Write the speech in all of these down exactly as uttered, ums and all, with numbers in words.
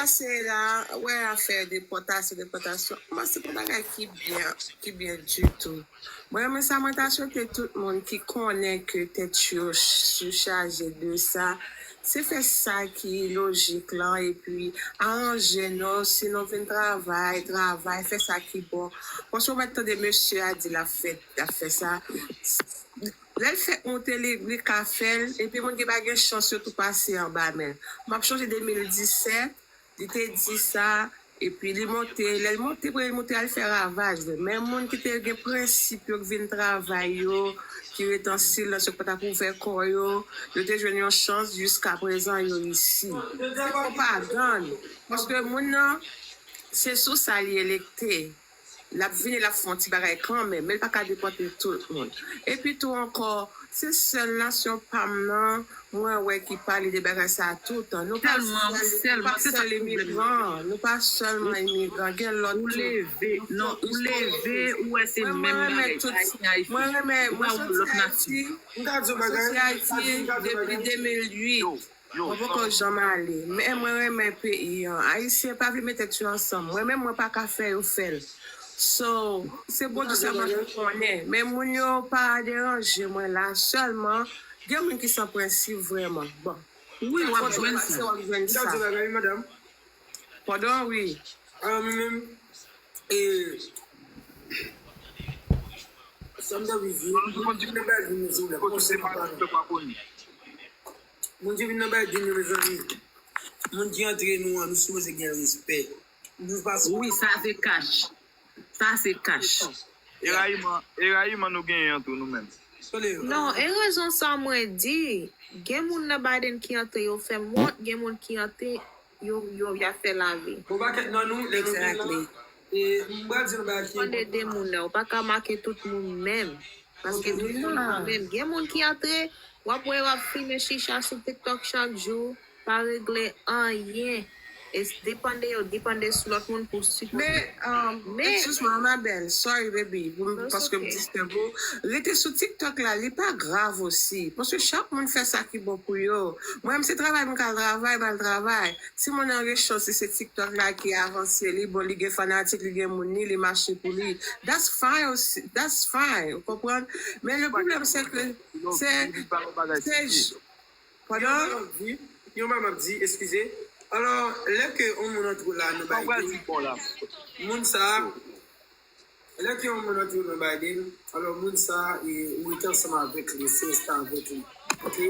Pase la, wè afè depòtasyon, depòtasyon. Bon, se pa bagay ki byen, ki byen ditou. Mwen, men sa mwen ta swete tout moun ki konnen ke tèt yo ch- sou chaje de sa, se fè sa ki lojik lan, epi aranje nou, si nou vin travay, travay, fè sa ki bon. Paske w mèt tande mesye a di l ap fè, l ap fè sa. Lè l fèk monte, li, li ka fè l, epi moun ki pa gen chans yo tou pase anba men l. M ap chonje de mil disèt, li te di sa, epi li monte, lè l monte, premye l monte, al fè ravaj li. Men moun ki te gen prensip yo, ki vin travay yo, ki ret an silans, yo pa t ap ouvè kò yo, yo te jwenn yon chans, jiskaprezan yo isi. Se pwopagann, paske moun nan, se sou sa li elekte. L ap vini, l ap fè yon ti bagay kanmenm, men l pa ka depòte tout moun. Epi tou ankò, se sèl nasyon pa m nan, mwen wè ki pale de bagay sa a toutan. Nou pa sèl, nou pa sèl imigran, nou pa sèlman imigran, gen lòt tou. Ou leve, non, ou leve, ou wè se menm bagay, Ayisyen, Ayisyen. Mwen renmen, mwen soti Ayiti, mwen soti Ayiti depi de mil uit. Mwen poko janm ale, men mwen renmen peyi an. Ayisyen pa vle met tèt yo ansanm. Mwen menm, mwen pa ka fè yo fè l. So, se Bondye sèlman ki konnen. Men moun yo pa deranje mwen la sèlman. Gen moun ki san prensip vrèman. Bon. Wi, w ap jwenn sa. W ap jwenn sa. Pandan, wi. Alò, mwen menm, e, sa m t anvi di, moun vin nan bay vin nan zon la, kòman se pa moun ki vin nan bay vin nan, mezanmi. Moun ki antre nou an, nou sipoze gen respè. Nou pa sipoze. Wi, sa se kach. Sa se kach. E rayiman, e rayiman nou genyen an tou, nou menm. Non, e rezon sa mwen di, gen moun nan Biden ki antre, yo fè m wont, gen moun ki antre, yo, yo, y ap fè lavi. Bon, pakèt nan nou, lè nou vin la, e, m pral di nou bagay ki enpòtan. Depann de moun nan, ou pa ka make tout moun menm. Paske tout moun pa menm. Gen moun ki antre, w ap wè yo ap fimen chicha sou TikTok chak jou, pa regle anyen. E s- depann de yo, depann de sou lòt moun pou sipòte. Men, um, men excuse moi, ma belle, sorry, baby, pou m- paske m disturb ou. Rete sou TikTok la, li pa grav osi. Paske chak moun fè sa ki bon pou yo. Mwen, m se travay m ka al travay, m al travay. Si moun nan gen chans, se TikTok la ki avanse, li bon, li gen fanatik, li gen moun li, li mache pou li. That's fine osi, that's fine, ou konprann? Men le pwoblèm se ke se, se j- Pandan yon bagay m ap di, yon bagay m ap di, eskize. Alò, lè ke yon moun antre la nan bay moun sa, lè ke yon moun antre nan Biden, alò moun sa, e, ou rete ansanm avèk li, se reste avèk li. Oke?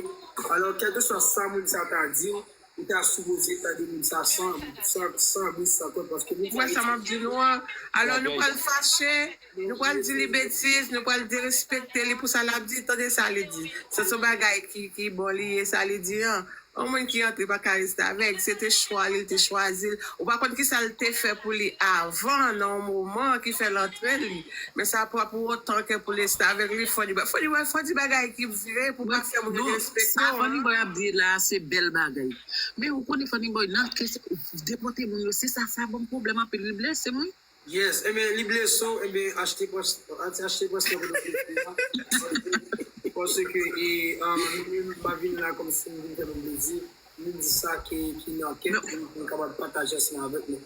Alò, kèlkeswa sa moun sa ta di w, ou ta sipoze tande moun sa san, san, san bri, san kont, paske moun sa. Ou wè sa m ap di nou an? Alò, nou pral fache, nou pral di li betiz, nou pral derespekte li pou sa l ap di, tande sa li di. Se, se yon bagay ki, ki bon li ye, sa li di an. Yon moun ki antre pa ka reste avèk, se te chwa li, li te chwazi l. Ou pa konn kisa l te fè pou li avan, nan yon moman ki fè l antre li. Men sa pa pou otan ke pou l reste avèk li, fò li ba-, fò li wè, fò di bagay ki vre pou pa fè moun derespekte w. Sa Funny Boy ap di la, se bèl bagay. Men ou konnen Funny Boy, nan kes-, depòte moun yo, se sa, sa ban m pwoblèm anpil, li blese m, wi. Yes, enben, li blese w, enben, achte pòs, achte pòs nan kote w blese a. Paske, e, um, nou menm, nou pa vin la kòmsi nou vin fè nou plezi. Nou di sa ki, ki nan kè nou, pou nou kapab pataje ansanm avèk nou.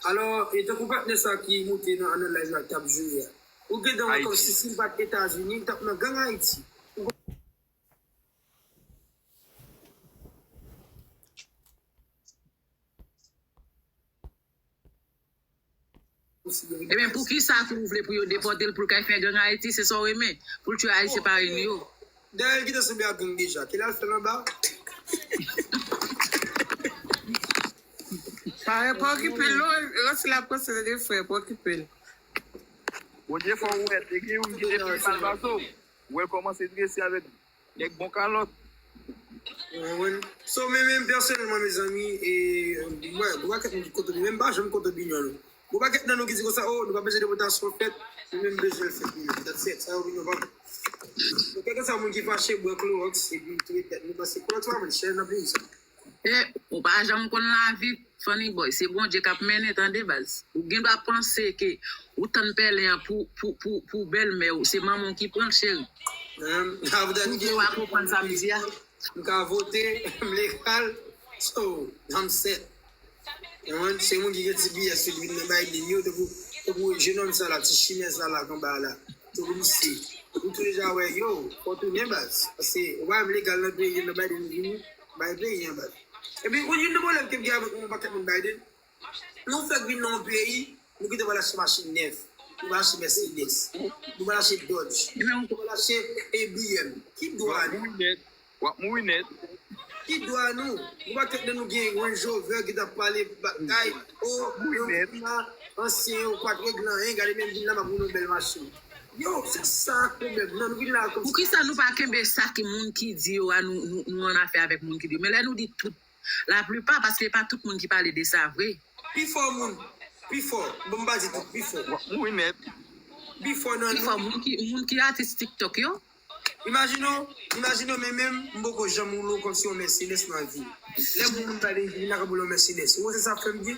Alò, e tankou patnè sa ki moute nan, nan live la, k t ap joure a. Ou gentan wè kòmsi si l pa t Etazini, li t ap nan gang Ayiti. Ebyen, poukisa tou ou vle pou yo depòte l, pou l kay fè gang Ayiti, se sa w renmen? Pou l tchwe Ayisyen parèy nou yo? Dayè, l gentan sanble ak gang deja. Ki l al fè l anba? Pare, pa okipe l, non. Ranse l ap ranse de frè, pa okipe l. Bondye fè w wè, te gen youn ki te pi mal pase w. Ou wè l kòmanse drese avèk nèg bon kalòt. Ou konprann? So, men, men, pèsonèlman, mezanmi, e, m wè, gon pakèt moun ki kont opinyon, men m pa janm kont opinyon nou. Gon pakèt nan nou ki di konsa, oh, nou pa bezwen depòtasyon fèt, nou menm bezwen l fèt, nou menm. That's it, sa opinyon pa m. So, kèlkeswa moun ki fache, bwè klowòks, epi touye tèt nou, paske klowòks pa vann chè nan peyi sa. E, ou pa janm konn lavi, Funny Boy. Se Bondye k ap mennen, tande, baz. Ou gen dwa panse ke ou tann pèlen an pou, pou, pou, pou bèlmè w. Se manman w ki pran l, cheri. Bondye w a konprann sa m di a. M ka vote, m legal. So, I'm set. Konprann? Se moun ki gen ti biyè sou li vin nan Biden yo, tankou, tankou jenòm sa la, ti chimè sa la k anba a la. Tankou misye. Ou tou deja wè, yo, fò w tounen baz. Paske ou pa menm legal nan peyi nan Biden vini, bay peyi an baz. Epi, yon, youn nan pwoblèm ke m gen avèk yon pakèt moun Biden, nou fèk vin nan yon peyi, nou kite w al achte machin nèf. Nou va achte Mercedes. Nou va achte Dodge. Nou va achte A B M. Ki dwa nou? W ap mouri nèt. Ki dwa nou? Nou pa tèt nou gen Range Rover ki t ap pale batay. O, yon moun la ansyen, ou pa t regle anyen, gade menm vin la m ap vin yon bèl machin. Yo, se sa pwoblèm nan, nou vin la kòm. Poukisa nou pa kenbe sa ki moun ki di yo a, nou, nou, nou an afè avèk moun ki di yo. Men lè nou di tout, laplipa, paske pa tout moun ki pale de sa vre. Pi fò moun, pi fò, bon m pa di tout, pi fò. W ap mouri nèt. Pi fò nan Pi fò moun ki, moun ki atis TikTok yo. Imajine w, imajine w, men menm m poko janm woule w kòmsi yon Mercedes nan vi m. Lè moun moun pale, vin la k ap woule yon Mercedes. Ou wè se sa k fè m di?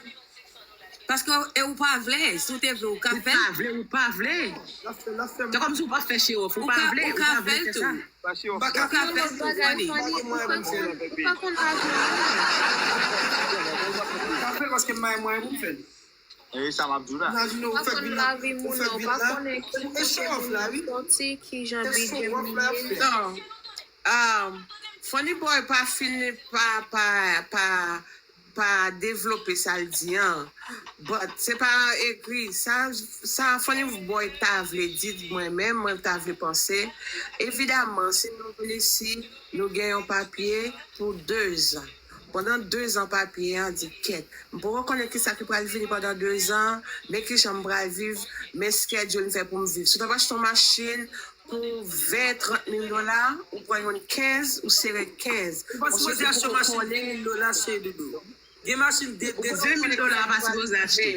Paske e ou pa vle, si w te vle ou ka Ou fè l. pa vle, ou pa vle. L ap fè, l ap fè m. Se kòmsi ou pa fè show off, ou Ou pa ka, vle, ou ou ka pa fè vle l fè sa. tou. Pa show Ou off. ka fè l tou, Fanny. Pa gen mwayen pou m fè l. Ou pa konn lavi moun. M ka fè l paske m pa gen mwayen pou m fè l. E sa m ap di w la. Imajine w Ou pa fèk konn vin nan, lavi ou moun fèk nan, ou vin pa la, konnen ki e show off la, wi. Sòti, ki jan E show bidye off la, li ye. frè. Non. Um, Funny Boy pa fini pa, pa, pa, pa devlope sa l di an. But se pa egri. Sa, sa Funny Boy ta vle di mwen menm, mwen ta vle panse. Evidaman, si nou vin isi, nou gen yon papye pou dezan. Pandan dezan papye an di kèt. M poko konnen kisa ki pral vini pandan dezan, men kijan m pral viv, men schedule m fè pou m viv. Si w t ap achte yon machin pou ven, trant mil dola, ou pran yon kenz, ou sere kenz. Ou pa sipoze achte yon machin ven mil dola, cheri doudou. Gen machin de, de Ven mil dola pa sipoze achte.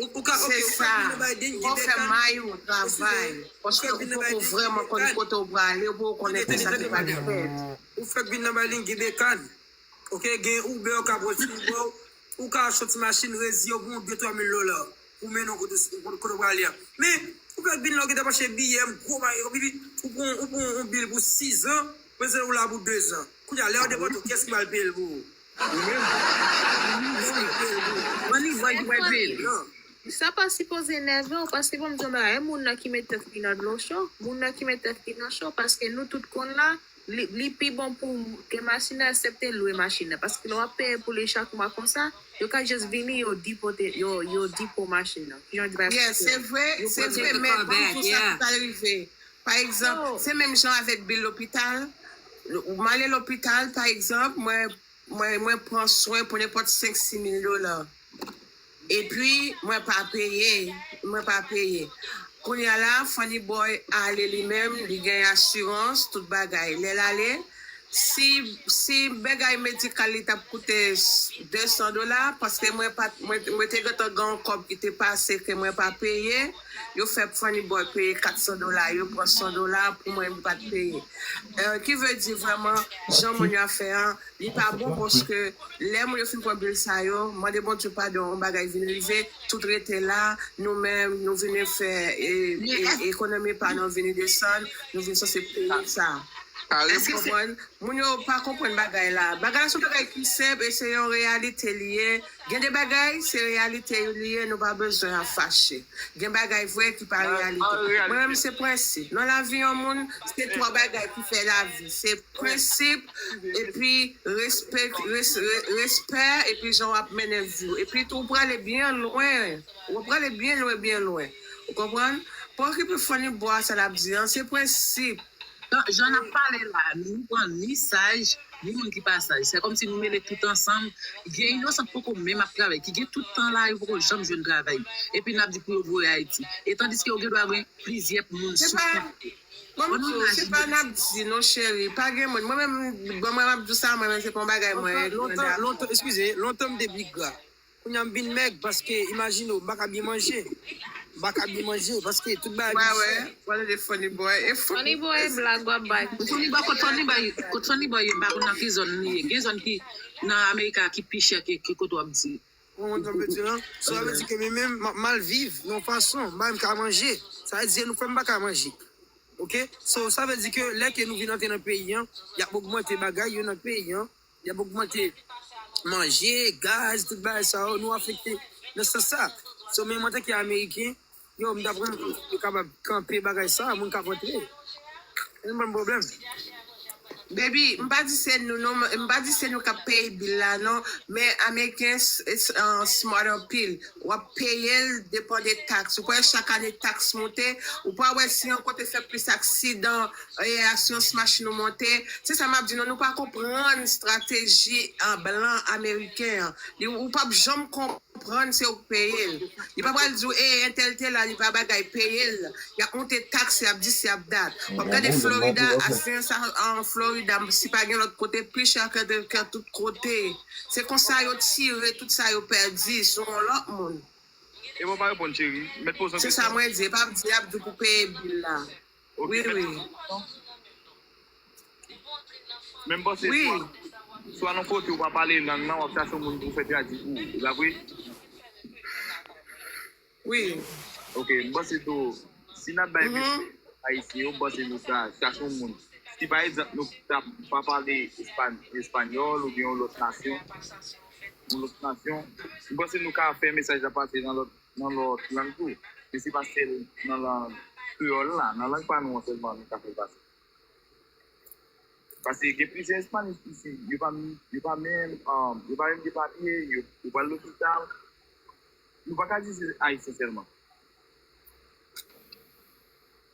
Ou, ou ka, ok, Se ou sa. fèk vin nan Biden, Fò w gen fè Bekan. may ou travay. Paske ou poko vrèman konn kote w prale, ou poko konnen kisa ki pral fèt. Ou fèk vin nan Biden, gen Bekan. Ok, gen Uber k ap wè sou bò. Ou ka achte yon ti machin, reziye w pou yon de twa mil dola. Pou mennen w kote, kote, kote w prale a. Men, ou fèk vin la, ou gentan achte biyè, gwo bagay, epi ou pran, ou pran yon bil pou sizan, men se ou la pou dezan. Kounye a, lè yo depòte w, kiyès ki pral peye l pou ou? Ou menm. Kiyès ki pral peye l pou ou? Funny Boy ki pral peye l. Non. Sa pa sipoze nève w, paske bon m di w bagay, e moun nan ki met tèt li nan dlo cho, moun nan ki met tèt li nan cho, paske nou tout konn la, li, li pi bon pou gen machin nan, eksepte lwe machin nan, paske lè w ap peye pou li chak mwa konsa, yo ka just vini, yo dipote, yo, yo dipo machin nan. Kijan di bagay Yeah, se vre, se vre, men ban m di w sa ki pral rive. Pa egzanp, se menm jan avèk bil lopital. M ale lopital, pa egzanp, mwen, mwen, mwen pran swen pou nenpòt senk, sis mil dola. Epi, mwen pa peye, mwen pa peye. Kounye a la, Funny Boy ale li menm, li gen asirans, tout bagay. Lè l ale, si, si bagay medikal li t ap koute desan dola, paske mwen pa, mwen, mwen te gentan gen yon kòb ki te pase ke mwen pa peye, yo fè Funny Boy peye kat san dola, yo pran san dola pou mwen m pa t peye. Euh, ki vle di vrèman, jan moun yo ap fè an, li pa bon paske lè moun yo fin pran bil sa yo, mande Bondye padon, yon bagay vin rive, tout rete la, nou menm, nou vin fè e, e, ekonomi pa nou vin desann, nou vin sanse peye sa. Ou konprann? Moun yo pa konprann bagay la. Bagay la se yon bagay ki senp e se yon reyalite li ye. Gen de bagay, se reyalite yo li ye, nou pa bezwen ap fache. Gen bagay vre ki pa reyalite. Mwen menm se prensip. Nan lavi yon moun, se twa bagay ki fè lavi. Se prensip, epi respè, res-, re-, respè, epi jan w ap mennen vi w. Epi tou, ou prale byen lwen. Ou prale byen lwen, byen lwen. Ou konprann? Pa okipe Funny Boy sa l ap di an, se prensip. Jan n ap pale la, nou pran ni saj, ni moun ki pa saj. Se kòmsi nou mele tout ansanm. Gen inosan ki poko menm ap travay, ki gen tout tan la, yo poko janm jwenn travay. Epi n ap di pou yo voye Ayiti. E tandiske yo gen dwa gen plizyè moun sou kont yo. Ban m di w, se pa n ap di non cheri, pa gen moun. Mwen menm, bon, mwen m ap di w sa, mwen menm se pa yon bagay mwen regrèt. Lontan, lontan, eskize, lontan m te pi gra. Kounye a m vin mèg paske imajine w, m pa ka byen manje. M pa ka byen manje paske tout bagay vin chè. Wè, wè, wè de Funny Boy. E Funny Boy e blag w ap bay. Funny Boy, kot Funny Boy, kot Funny Boy ye, m pa konn nan ki zòn li ye. Gen zòn ki nan Amerika ki pi chè ke, ke kote w ap di. Ou konprann sa m vle di w lan? So, sa vle di ke mwen menm, m ap mal viv nan yon fason, m pa menm ka manje. Sa vle di nou fè m pa ka manje. Ok? So, sa vle di ke lè ke nou vin antre nan peyi an, y ap ogmante bagay yo nan peyi an, y ap ogmante manje, gaz, tout bagay sa yo, nou afekte nan sans sa. So, men mwen, antanke Ameriken, yo, m ta pran, yo kapab kanpe bagay sa, moun k ap antre. Se yon bann pwoblèm. Baby, m pa di se nou non, m pa di se nou k ap peye bil la non, men Ameriken s- s- uh, smart anpil. W ap peye l depan de taks. Ou pa wè chak ane taks monte, ou pa wè si yon kote fè plis aksidan, e, asirans machin ou monte. Se sa m ap di nou, nou pa konprann estrateji an blan ameriken an. Li, ou p ap janm konprann se ou k peye l. Li pa pral di w, e, entèl te la, li pa bagay, peye l. Y ap monte taks, y ap dis, y ap dat. W ap gade Florida, asirans an Florida, si pa gen lòt kote, pi chè ke, ke tout kote. Se konsa yo tire tout sa yo pèdi sou yon lòt moun. E mwen pa reponn cheri. Mèt poze yon Se sa mwen di, e pa di y ap di pou peye bil la. Wi, wi. Men m panse swa, swa nan kote ou pa pale lang nan, w ap chache yon moun pou fè tradui pou ou. E pa vre? Wi. Ok, m panse tou, si n ap bay mesaj Ayisyen yo, m panse nou sa, chache yon moun. Si pa egzanp nou ta pa pale espan- espanyòl oubyen yon lòt nasyon, yon lòt nasyon, m panse nou ka fè mesaj la pase nan lòt nan lòt lang tou. Men se pa sèl nan lang kreyòl la, nan lang pa nou an sèlman nou ka fè l pase. Paske gen plizyè Espanyòl isi, yo pa, yo pa menm, um, yo pa menm gen papye, yo, yo pral lopital. Nou pa ka di se Ayisyen sèlman.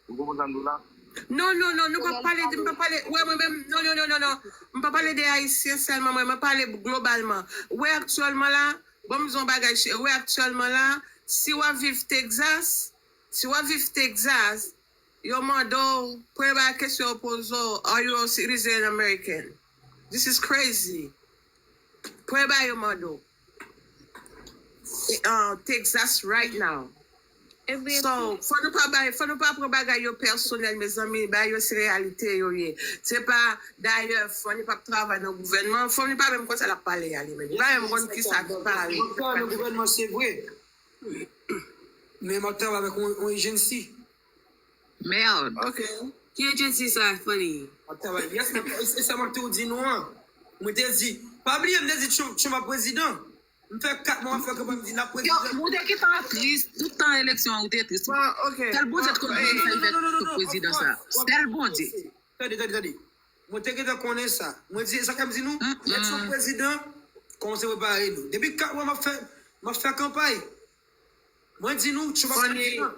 Ou konprann sa m di w la? Non, non, non, nou pa pale de, m pa pale, wè, mwen menm, non, non, non, non, non. M pa pale de Ayisyen sèlman, mwen, mwen pale globalman. Wè, aktyèlman la, bon, m di yon bagay, chè, wè, aktyèlman la, si w ap viv Texas, si w ap viv Texas, yo mande w, premye kesyon yo poze w, are you a citizen American? This is crazy. Premye bagay yo mande w. Uh, Texas right now. So, fò nou pa bay, fò nou pa pran bagay yo pèsonèl, mezanmi, bagay yo se reyalite yo ye. Se pa, dayè, Fanny p ap travay nan gouvènman, Fanny pa menm konn sa l ap pale a li menm. Li pa menm konn kisa ki pale. Mwen travay nan gouvènman, se vre. Men mwen travay avèk yon, yon agency. Merde. Ok. Ki agency sa, Fanny? Mwen travay. Yes, men e sa mwen te di nou an. Mwen te di, pa bliye, mwen te di Trump, Trump ap prezidan. M fè kat mwa m ap fè kanpay, m di n ap prezidan. Ou te gentan tris, tout tan eleksyon an ou te tris. Sèl Bondye te konn ki sa l fè tout prezidan sa. Sèl Bondye. Tande, tande, tande. Mwen te gentan konnen sa. Mwen di, sa k ap di nou, lè Trump prezidan, kòmanse prepare nou. Depi kat mwa m ap fè, m ap fè kanpay. Mwen di nou, Trump ap prezidan.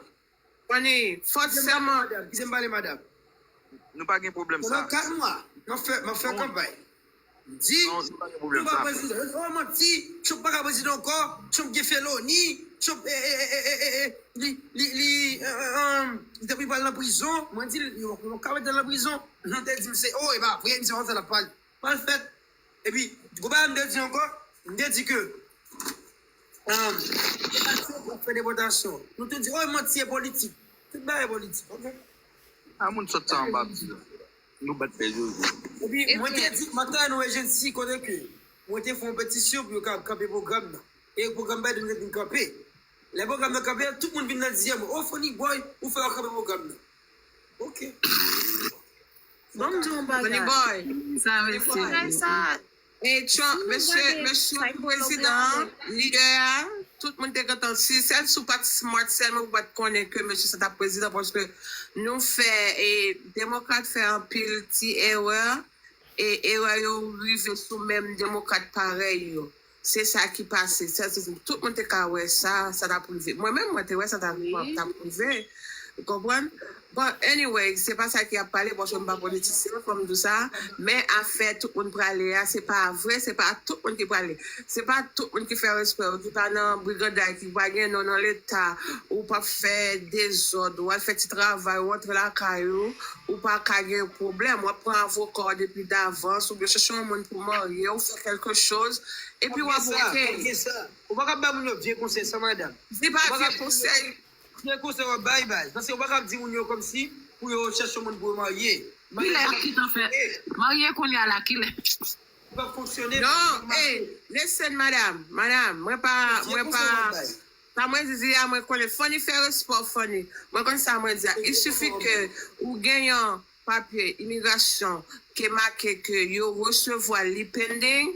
Fanny, fòsèman. Kite m pale, madanm. Nou pa gen pwoblèm sa. Pandan kat mwa, m ap fè, m ap fè kanpay. M di, nou pa prezidan. Yo di, oh, manti, Trump pa ka prezidan ankò, Trump gen feloni, Trump, e, e, e, e, e, e, li, li, li, e, e, e, li te pral nan prizon. Mwen di, yo, yo ka mete l nan prizon. Nou te di m se, oh, e pa vre, misye konn sa l ap pale. Mal fèt. Epi, gwo bagay m te di ankò, m te di ke, um, depòtasyon, fè depòtasyon. Nou te di, oh, manti e politik. Tout bagay politik, ok? A moun sòt sa anba pye. Nou bat fè yo. Epi, mwen te di, mwen te nan yon agency kote ke mwen te fè yon petisyon pou yo ka kanpe pwogram nan. E pwogram Biden te vin kanpe. Lè pwogram nan kanpe, tout moun vin nan di m, oh, Funny Boy, ou fè yo kanpe pwogram nan. Ok. Bon, m di yon bagay. Funny Boy. Sa vle di. E Trump, mesye, mesye prezidan an, lidè a, tout moun te gentan, si sèl si w pa t smart sèlman ou pa t konnen ke mesye sa t ap prezidan, paske nou fè, e, demokrat fè anpil ti erè, e erè yo rive sou menm demokrat parèy yo. Se sa ki pase. Sa, se, tout moun te ka wè sa, sa t ap rive. Mwen menm, mwen te wè sa t ap, t ap rive. Ou konprann? But anyway, se pa sa ki ap pale, paske m pa politisyen, fò m di w sa. Men afè tout moun prale a, se pa vre, se pa tout moun ki prale. Se pa tout moun ki fè respè yo, ki pa nan briganday, ki pa gen non nan leta, ou p ap fè dezòd, ou al fè ti travay, ou antre lakay ou, ou pa ka gen pwoblèm. W ap pran avoka w depi davans, oubyen chèche yon moun pou marye, ou fè kèlke choz, epi w ap ok. Ou pa ka bay moun yo vye konsèy sa, madanm. Se pa vye konsèy. Vye konsèy w ap bay, baz. Paske ou pa ka di moun yo kòmsi pou yo chèche moun pou yo marye. Kilè y ap kite fè? Marye kounye a la, kilè? Ou pa fonksyone. Non, hey, listen, madam, madam, mwen pa, mwen pa, sa mwen di a, mwen konnen Fanny fè respè w, Fanny. Mwen konn sa mwen di a. Il suffit ke ou gen yon papye imigrasyon ke make ke yo resevwa li pending,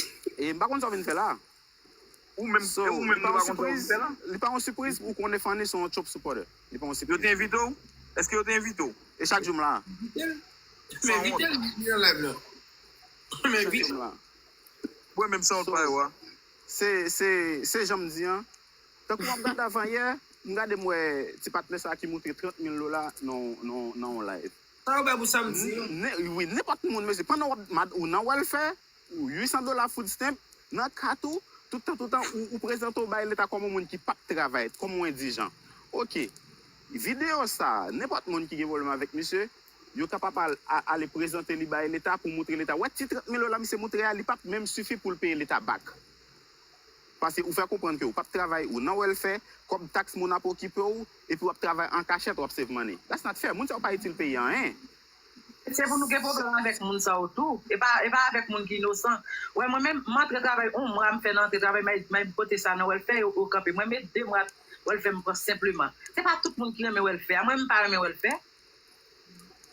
E m pa konn sa w vin fè la. Ou menm, So, ou menm li pa nou yon pa konn sa w vin sipriz. fè la. Li pa yon sipriz ou konnen Fanny se yon Trump supporter. Li pa yon Yo te sipriz. Envite w? Èske yo te envite w? E chak jou m la. Men vite l vini nan live la. Men Chak vite. Jou m la. Mwen menm sa yon So, pa yo a. Se se se jan m di an. Tankou w ap gade avan yè, m gade m wè ti patnè sa ki montre trant mil dola nan nan nan yon live. Sa yo bay pou samdi yo. Ne- Wi, nenpòt moun, mesye. Pandan w ap mad- ou nan welfare, ou uitsan dola food stamp, nan kat ou, tout tan, tout tan, ou, ou prezante w bay leta kòm yon moun ki p ap travay, kòm yon endijan. Oke. Videyo sa, nenpòt moun ki gen pwoblèm avèk misye, yo kapab al, a- ale prezante li bay leta pou montre leta. Wè ti trant mil dola misye montre a, li p ap menm sifi pou l peye leta bak. Paske ou fè konprann ke ou p ap travay, ou nan welfare, kòb taks moun ap okipe w, epi w ap travay an kachèt, w ap save money. That's not fair. Moun sa yo pa itil peyi a anyen. Se pou nou gen pwoblèm avèk moun sa yo tou. E pa, e pa avèk moun ki inosan. Wè, mwen menm, m antre travay yon mwa, m fè nan antre travay, may, may kote sa nan welfare, yo, yo kanpe. Mwen, met de mwa welfare, m pran senpleman. Se pa tout moun ki renmen welfare. Mwen, m pa renmen welfare.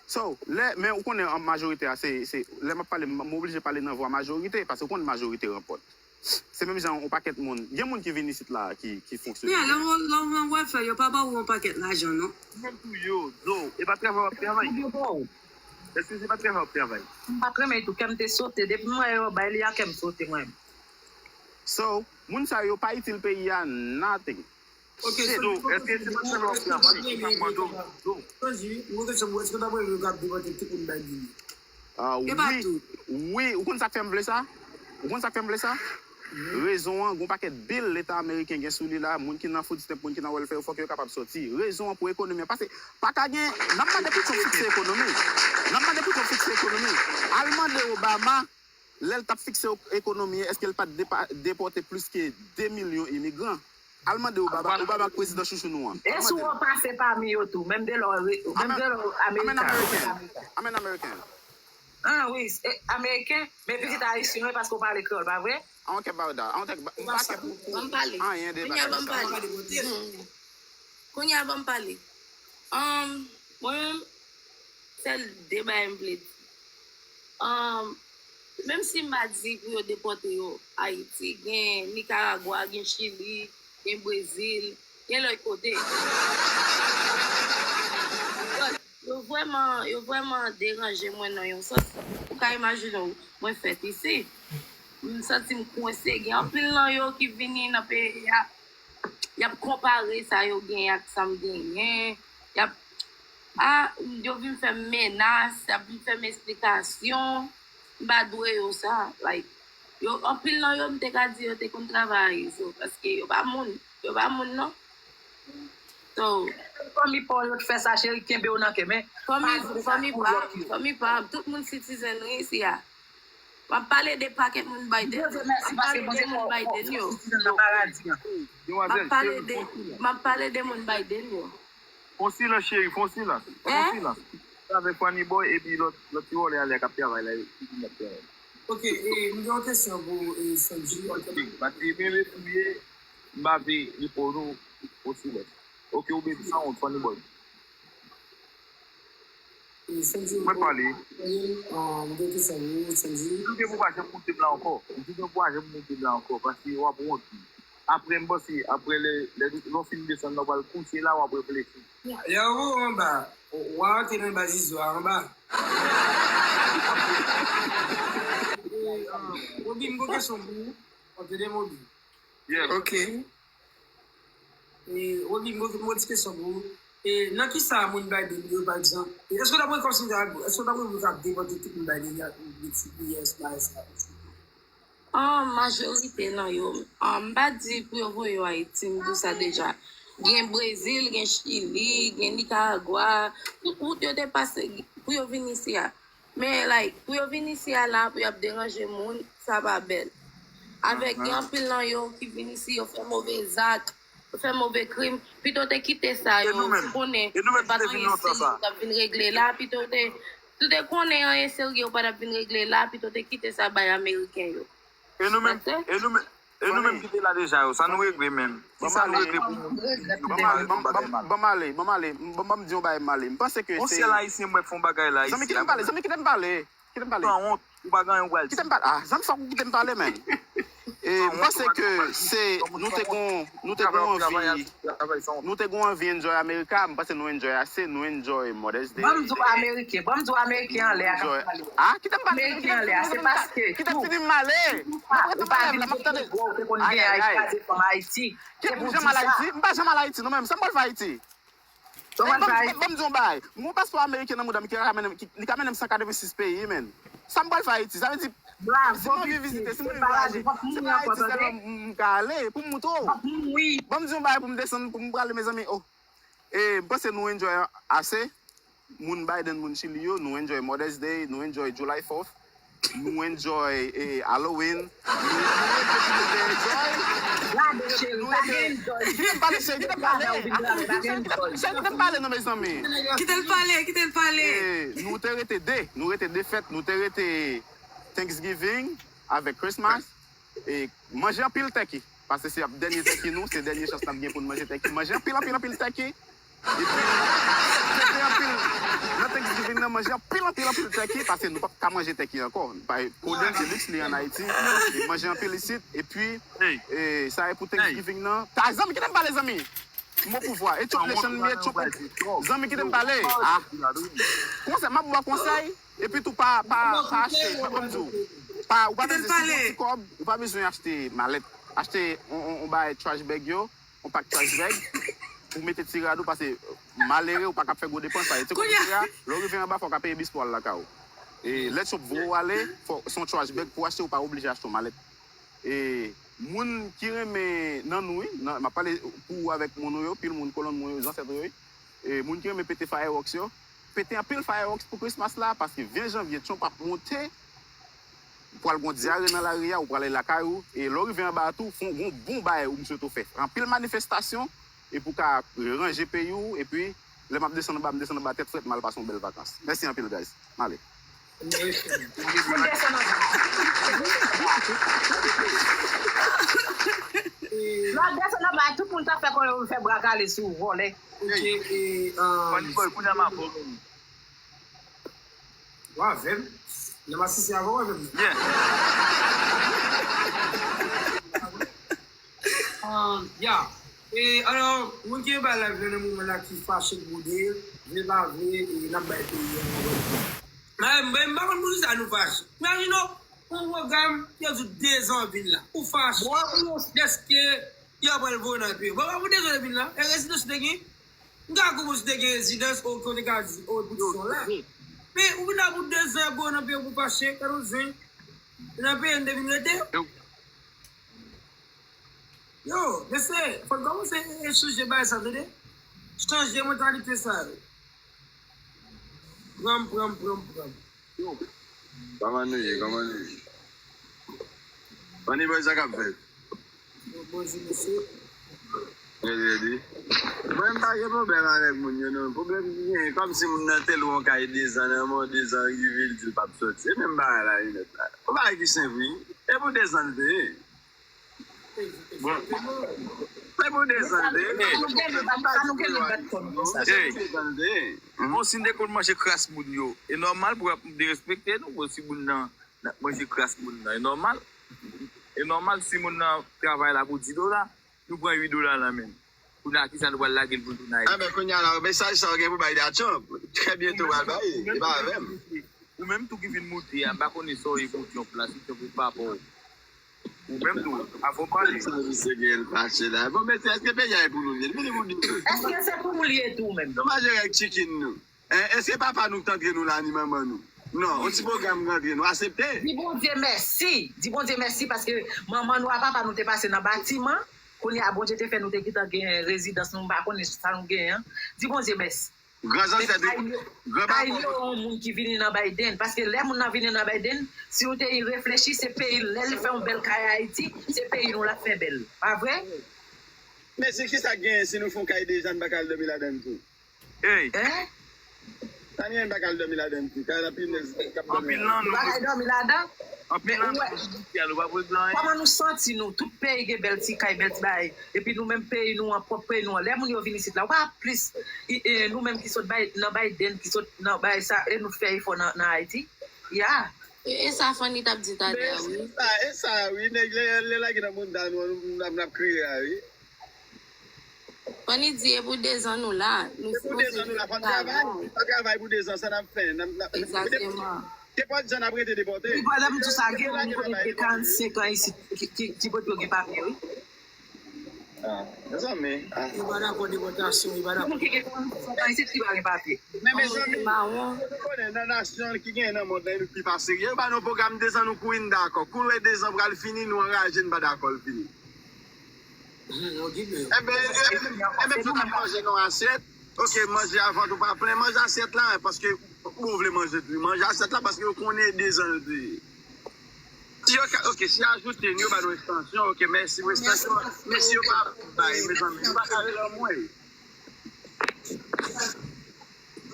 So, lè, men ou konnen an majorite a, se, se, lè m ap pale, m m oblije pale nan vwa majorite, paske ou konnen majorite ranpòt. Se menm jan yon pakèt moun. Gen moun ki vin isit la ki, ki fonksyone Yeah, lè w lè w nan welfare, yo pa ba ou yon pakèt lajan, non. Menm tou yo, zo, e pa travay w ap travay. Èske se pa travay w ap travay? M pa t renmen tou, kè m te sote. Depi m wè yo bay li a, kè m sote mwen. So, moun sa yo pa itil peyi a nothing. Ok, Shit. Zo, èske se pa travay w ap travay? Sa m mande w, zo. Sanji, mwen kesyon pou èske w t ap renmen yo ka depòte tout moun bay Gini? Ah, E pa wi, tou. Wi, ou konn sa k fè m vle sa? Ou konn sa k fè m vle sa? Rezon an, gen yon pakèt bil Leta ameriken gen sou li la, moun ki nan food stamp, moun ki nan welfare, fòk yo kapab soti. Rezon an pou ekonomi an. Paske pa ka gen, n ap mande pou Trump fikse ekonomi. N ap mande pou Trump fikse ekonomi. Al mande Obama, lè l t ap fikse ekonomi an, èske l pa t depa- depòte plis ke de milyon imigran? Al mande Obama, Obama k prezidan chouchou nou an. E si w pase pami yo tou, menm de lè w re- menm de lè w amerikan. I'm an American. I'm an American. Ah wi, ameriken, men pitit ayisyen wi, paske w pale kreyòl, pa vre? I don't care about that. I don't care about, m pa care pou anyen de bagay sa. Kounye a ban m pale. Kounye a ban m pale. Um, mwen menm, sèl de bagay m vle di. Um, menm si m pa di pou yo depòte yo Ayiti, gen Nikaragwa, gen Chili, gen Brezil, gen lòt kote. Yo vrèman, yo vrèman deranje mwen nan yon sans. Ou ka imajine w, mwen fèt isi. M santi m kwense. Gen anpil nan yo ki vini nan peyi a, y ap konpare sa yo genyen ak sa m genyen. Y ap, a, yo vin fè m menas, y ap vin fè m esplikasyon. M pa dwe yo sa. Like, yo, anpil nan yo, m te ka di yo te konn travay a rezo, paske yo pa moun. Yo pa moun, non. So, fanmi pa w yo t fè sa, cheri, kenbe w nan ke, men fanmi, fanmi pa m, fanmi pa m. Tout moun citizen wi isi a. M ap pale de pakèt moun Biden. M ap pale de moun Biden yo. M ap pale de, m ap pale de moun Biden yo. Fon silans, cheri, fon silans. Fon silans. Avèk Fanny Boy epi lòt, lòt ti vòlè ale a k ap travay la, epi ki n ap travay. Ok, e, m gen yon kesyon pou, e, Sanji. Ok, pati mele touye, m pa vle reponn ou, fon silans. Ok, ou byen di san wont, Fanny Boy. Mwen pale. M gen kesyon pou ou, Sanji. M di ke pou pa janm moute m la ankò. M di ke pou pa janm moute m la ankò, paske w ap wont. Apre, m panse, apre lè, lè, lè w fin desann la, w pral kouche la, w ap reflechi. Lè w anba, w a antre nan ba Zizo a anba. E, ah, Roby, m gen kesyon pou ou. Antende, Roby. Yeah. Ok. E, Roby, m gen yon ti kesyon pou ou. E, nan ki sa moun Biden yo, pa egzanp? E, èske w ta pran konsiderasyon, èske w ta pran pou ta depòte tout moun Biden yo ak Meksik, U S, bagay sa yo? An majorite nan yo, an, m pa di pou yo voye yo Ayiti, m di w sa deja. Gen Brezil, gen Chili, gen Nikaragwa. Tout wout yo te pase pou yo vin isi a. Men, like, pou yo vin isi a la, pou y ap deranje moun, sa pa bèl. Avèk gen anpil nan yo ki vin isi, yo fè move zak, fè move krim, pito te kite sa yo, ou konnen, e pa t anyen serye ou t ap vin regle la, pito te, si w te konnen anyen serye ou pa t ap vin regle la, pito te kite sa bay Ameriken yo. E nou menm, e nou menm, e nou menm ki te la deja yo, sa nou regle menm? Kisa nou regle pou moun ki vin yo pa regle yon bagay mal? Ban m ale, ban m ale, ban m di yon bagay m ale. M panse ke se yon syèl ayisyen m wè k fè yon bagay la isi a. Zanmi, kite m pale, zanmi, kite m pale. Kite m pale. San wont, ou pa gen anyen ou pral di. Kite m pale. Ah, zanmi, fòk ou kite m pale, menm. E m panse ke se, nou te gon, nou te gon anvi, nou te gon anvi enjoy America, m panse nou enjoy ase, nou enjoy Mother's Day. Ban m di w Ameriken, ban m di w Ameriken anlè a k ap pale. Ah, kite m pale. Ameriken anlè a, se paske kite m fini m pale. Mwen rete nan live la, m ap tande. Ayayay. Kite m janm al Ayiti, m pa janm al Ayiti, non, menm, sa m pral fè Ayiti? Ban m di yon bagay. M gon paspò ameriken nan mouda m ki ka mennen m, ki, li ka mennen m san katrevensis peyi, menm. Sa m pral fè Ayiti? Sa vle di, si m anvi vizite, si m anvi vwayaje, se pa Ayiti sèlman m, m ka ale, pou m moutre w. Ban m di yon bagay pou m desann, pou m prale, mezanmi, oh. E, m panse nou enjoy ase. Moun Biden, moun Chili yo, nou enjoy Mother's Day, nou enjoy July fourth. Nou enjoy, eh, Halloween. Nou, nou enjoy tout moun te enjoy. Gade, cheri, pa gen enjoy. Kite m pale, cheri, kite m pale. Cheri, kite m pale, non, mezanmi. Kite l pale, kite l pale. Eh, nou te rete de, nou rete de fèt, nou te rete Thanksgiving avèk Christmas. E manje anpil tèki. Paske se ap dènye tèki nou, se dènye chans n ap gen pou n manje tèki. Manje anpil, anpil, anpil tèki. Epi, fete anpil. Nan Thanksgiving nan, manje anpil, anpil, anpil tèki, paske nou p ap ka manje tèki ankò. Kodenn, se liks li ann Ayiti. E manje anpil isit. Epi, e, sa e pou Thanksgiving nan. Ta, zanmi, kite m pale, zanmi. Mo pouvwa. E Trump nation li ye, Trump. Zanmi, kite m pale. Ah. Konsèy, m ap ba w konsèy. Epi tou, pa, pa, pa achte, ban m di w. Pa, ou pa bezwen, si w gen yon ti kòb, ou pa bezwen achte malèt. Achte yon, yon, yon bagay trash bag yo, yon pak trash bag, pou mete ti rad ou, paske malere, ou pa ka ap fè gwo depans, sa. E ti kòb ou te a, lè w rive anba, fò w ka peye bis pou w al lakay ou. E lè Trump voye w ale, fò, se yon trash bag pou w achte, ou pa oblije achte yon malèt. E moun ki renmen nan nou, wi, nan, m ap pale pou ou avèk moun ou yo, pil moun, kolonn mwen yo, zansèt ou yo, wi. E moun ki renmen pete fireworks yo, pete anpil fireworks pou Christmas la, paske ven janvye, Trump ap monte, ou pral gon dyare nan lari a, ou pral ale lakay ou, e lè w rive anba a tou, fè yon bon bagay ou m swete w fè. Anpil manifestasyon, e pou w ka ranje peyi w, epi lè m ap desann anba, m desann anba tèt frèt, m al pase yon bèl vakans. Mèsi anpil, guys. M ale. Pou desann anba. Lè w ap desann anba, tout moun t ap fè kòlè, yo fè bra kale sou ou, vòlè. Ok, e, um, Funny Boy, kounye a m ap Ou avè m? Lè m asiste avè w, ou avè m? Yeah. Um, yeah. E, alò, moun ki anba live la nan moman la ki fache k boude, vle pa vle, e, n ap bay peyi a yon lòt. Mwen, mwen, m pa konn poukisa nou fache. Imajine w, yon pwogram, yo di w dezan vin la. Ou fache. Dèske yo pral voye w nan peyi. Bon, pa pou dezan vin la. E rezidans ou te gen? M ka konprann si w te gen rezidans, oke, w te ka di, o, epi w te son la. Men ou vin la pou dezan, bro, nan peyi w pou fache, gade yon zen. Nan peyi n te vin rete. Yo, mesye, fò n kòmanse chanje bagay sa, tande? Chanje mantalite sa yo. Pran m, pran m, pran m, pran m. Yo. Kòman nou ye? Kòman nou ye? Funny Boy, sa k ap fèt? Bonjou, mesye. Redi, redi. Mwen, m pa gen pwoblèm avèk moun yo, non. Pwoblèm ki genyen, kòmsi moun nan te lwe yon kay dezan, nan men dezan, rive, l di l p ap sòti. E menm bagay la, li mèt la. Yon bagay ki senp, wi. E pou dezan l te ye. Bon. Se pou dezan l te ye. Sa nou gen, nou pa, sa nou gen, nou pa konn sa. Se pou dezan l te ye. Bon, si n te konn manje kras moun yo, e nòmal pou y ap derespekte nou, bon, si moun nan n ap manje kras moun nan. E nòmal. E nòmal si moun nan travay la pou di dola, nou pran uit dola nan men l. Kounye a, kisa nou pral lage l pou l tounen Ayiti? Enben, kounye a la, mesaj sa w gen pou bay Da Trump. Trè byento w pral bay li. E pa avè m. Ou menm tou ki vin moute a, m pa konnen sa w ye pou Trump la, si Trump ou pa pa w. Ou menm tou, avan w pale. Sa misye gen l fache la. Bon, mesye, èske peyi a e pou nou li ye? Vini pou nou. Èske se pou nou li ye tou menm? Nou manje règ chicken nou. Èske papa nou k t antre nou la ni manman nou? Non, yon ti pwogram k antre nou, asepte. Di Bondye mèsi. Di Bondye mèsi paske manman nou ak papa nou te pase nan batiman. Kounye a, Bondye te fè nou te gentan gen rezidans nou, m pa konnen sa nou genyen an. Di Bondye mèsi. Gran zansèt, gran papa. Yon moun ki vini nan Biden, paske lè moun nan vini nan Biden, si w te reflechi, se peyi l, lè l fè yon bèl kay Ayiti, se peyi nou l ap fè bèl. Pa vre? Men se kisa k genyen si nou fè yon kay deja, n pa ka al dòmi ladan l tou? Ey! Sa n gen, n pa ka al dòmi ladan l tou. Kay la pinèz k ap dòmi ladan l. Nou pa ka dòmi ladan? Anpil nan nou jidisya, nou pa pou regle anyen. Kòman nou santi nou? Tout peyi gen bèl ti kay, bèl ti bagay. Epi nou menm peyi nou an, pwòp peyi nou an. Lè moun yo vin isit la, w pa plis, nou menm ki sot nan Biden, ki sot nan bagay sa, e nou fè efò nan Ayiti? Ya. E sa Fanny t ap di talè a, wi. E sa, wi. Nèg lè lage nan bounda nou an, nou ap kriye a, wi. Fanny di e pou dezan nou la. E pou dezan nou la, fò n travay. Fò n travay pou dezan, sa n ap fè. Egzakteman. Kenpòt jan n ap rete depòte. Wi, pandan m di sa, gen moun konnen ki gen karannsenk an isit, ki, ki, ki pot yo gen papye, wi. Ah, mezanmi. Yo pa dakò depòtasyon, yo pa dakò. Moun ki gen karannsenk an isit ki pa gen papye. Men mezanmi, ou konnen nan nasyon ki genyen nan mond lan, e nou ki pa serye. Yo ba nou pwogram dezan, nou kouri, n dakò. Kou nou wè dezan pral fini, nou anraje, n pa dakò l fini. Enben, enben, tout ap manje nan asyèt. Oke, manje a vant ou pa plen, manje asyèt la, paske ou vle manje tou. Manje asyèt la, paske yo konnen dezan l te ye. Si yo ka, oke, si ajoute n, yo ba nou ekstansyon, oke, mèsi pou ekstansyon. Men si yo pa bay, mezanmi, nou pa ka rele anmwey.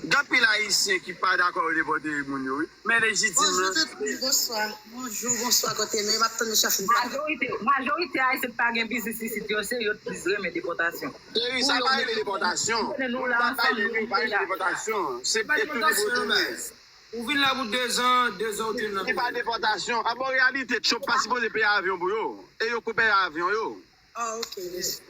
Gen anpil Ayisyen ki pa dakò yo depòte moun yo, wi. Men lejitim lan. Bonjou, tout moun, bonswa. Bonjou, bonswa, kote nou ye? M ap tann mesye a fin pale. Majorite, majorite Ayisyen pa gen biznis isit, yo se yo t plis renmen depòtasyon. Cheri, sa pa rele depòtasyon. Moun pa pale, nou pa rele depòtasyon. Se e tou li pou tounen. Ou vin la pou dezan, dezan ou te nan peyi. Se pa depòtasyon. An bon, reyalite, Trump pa sipoze peye avyon pou yo. E yo k peye avyon yo. Ah, ok, mèsi.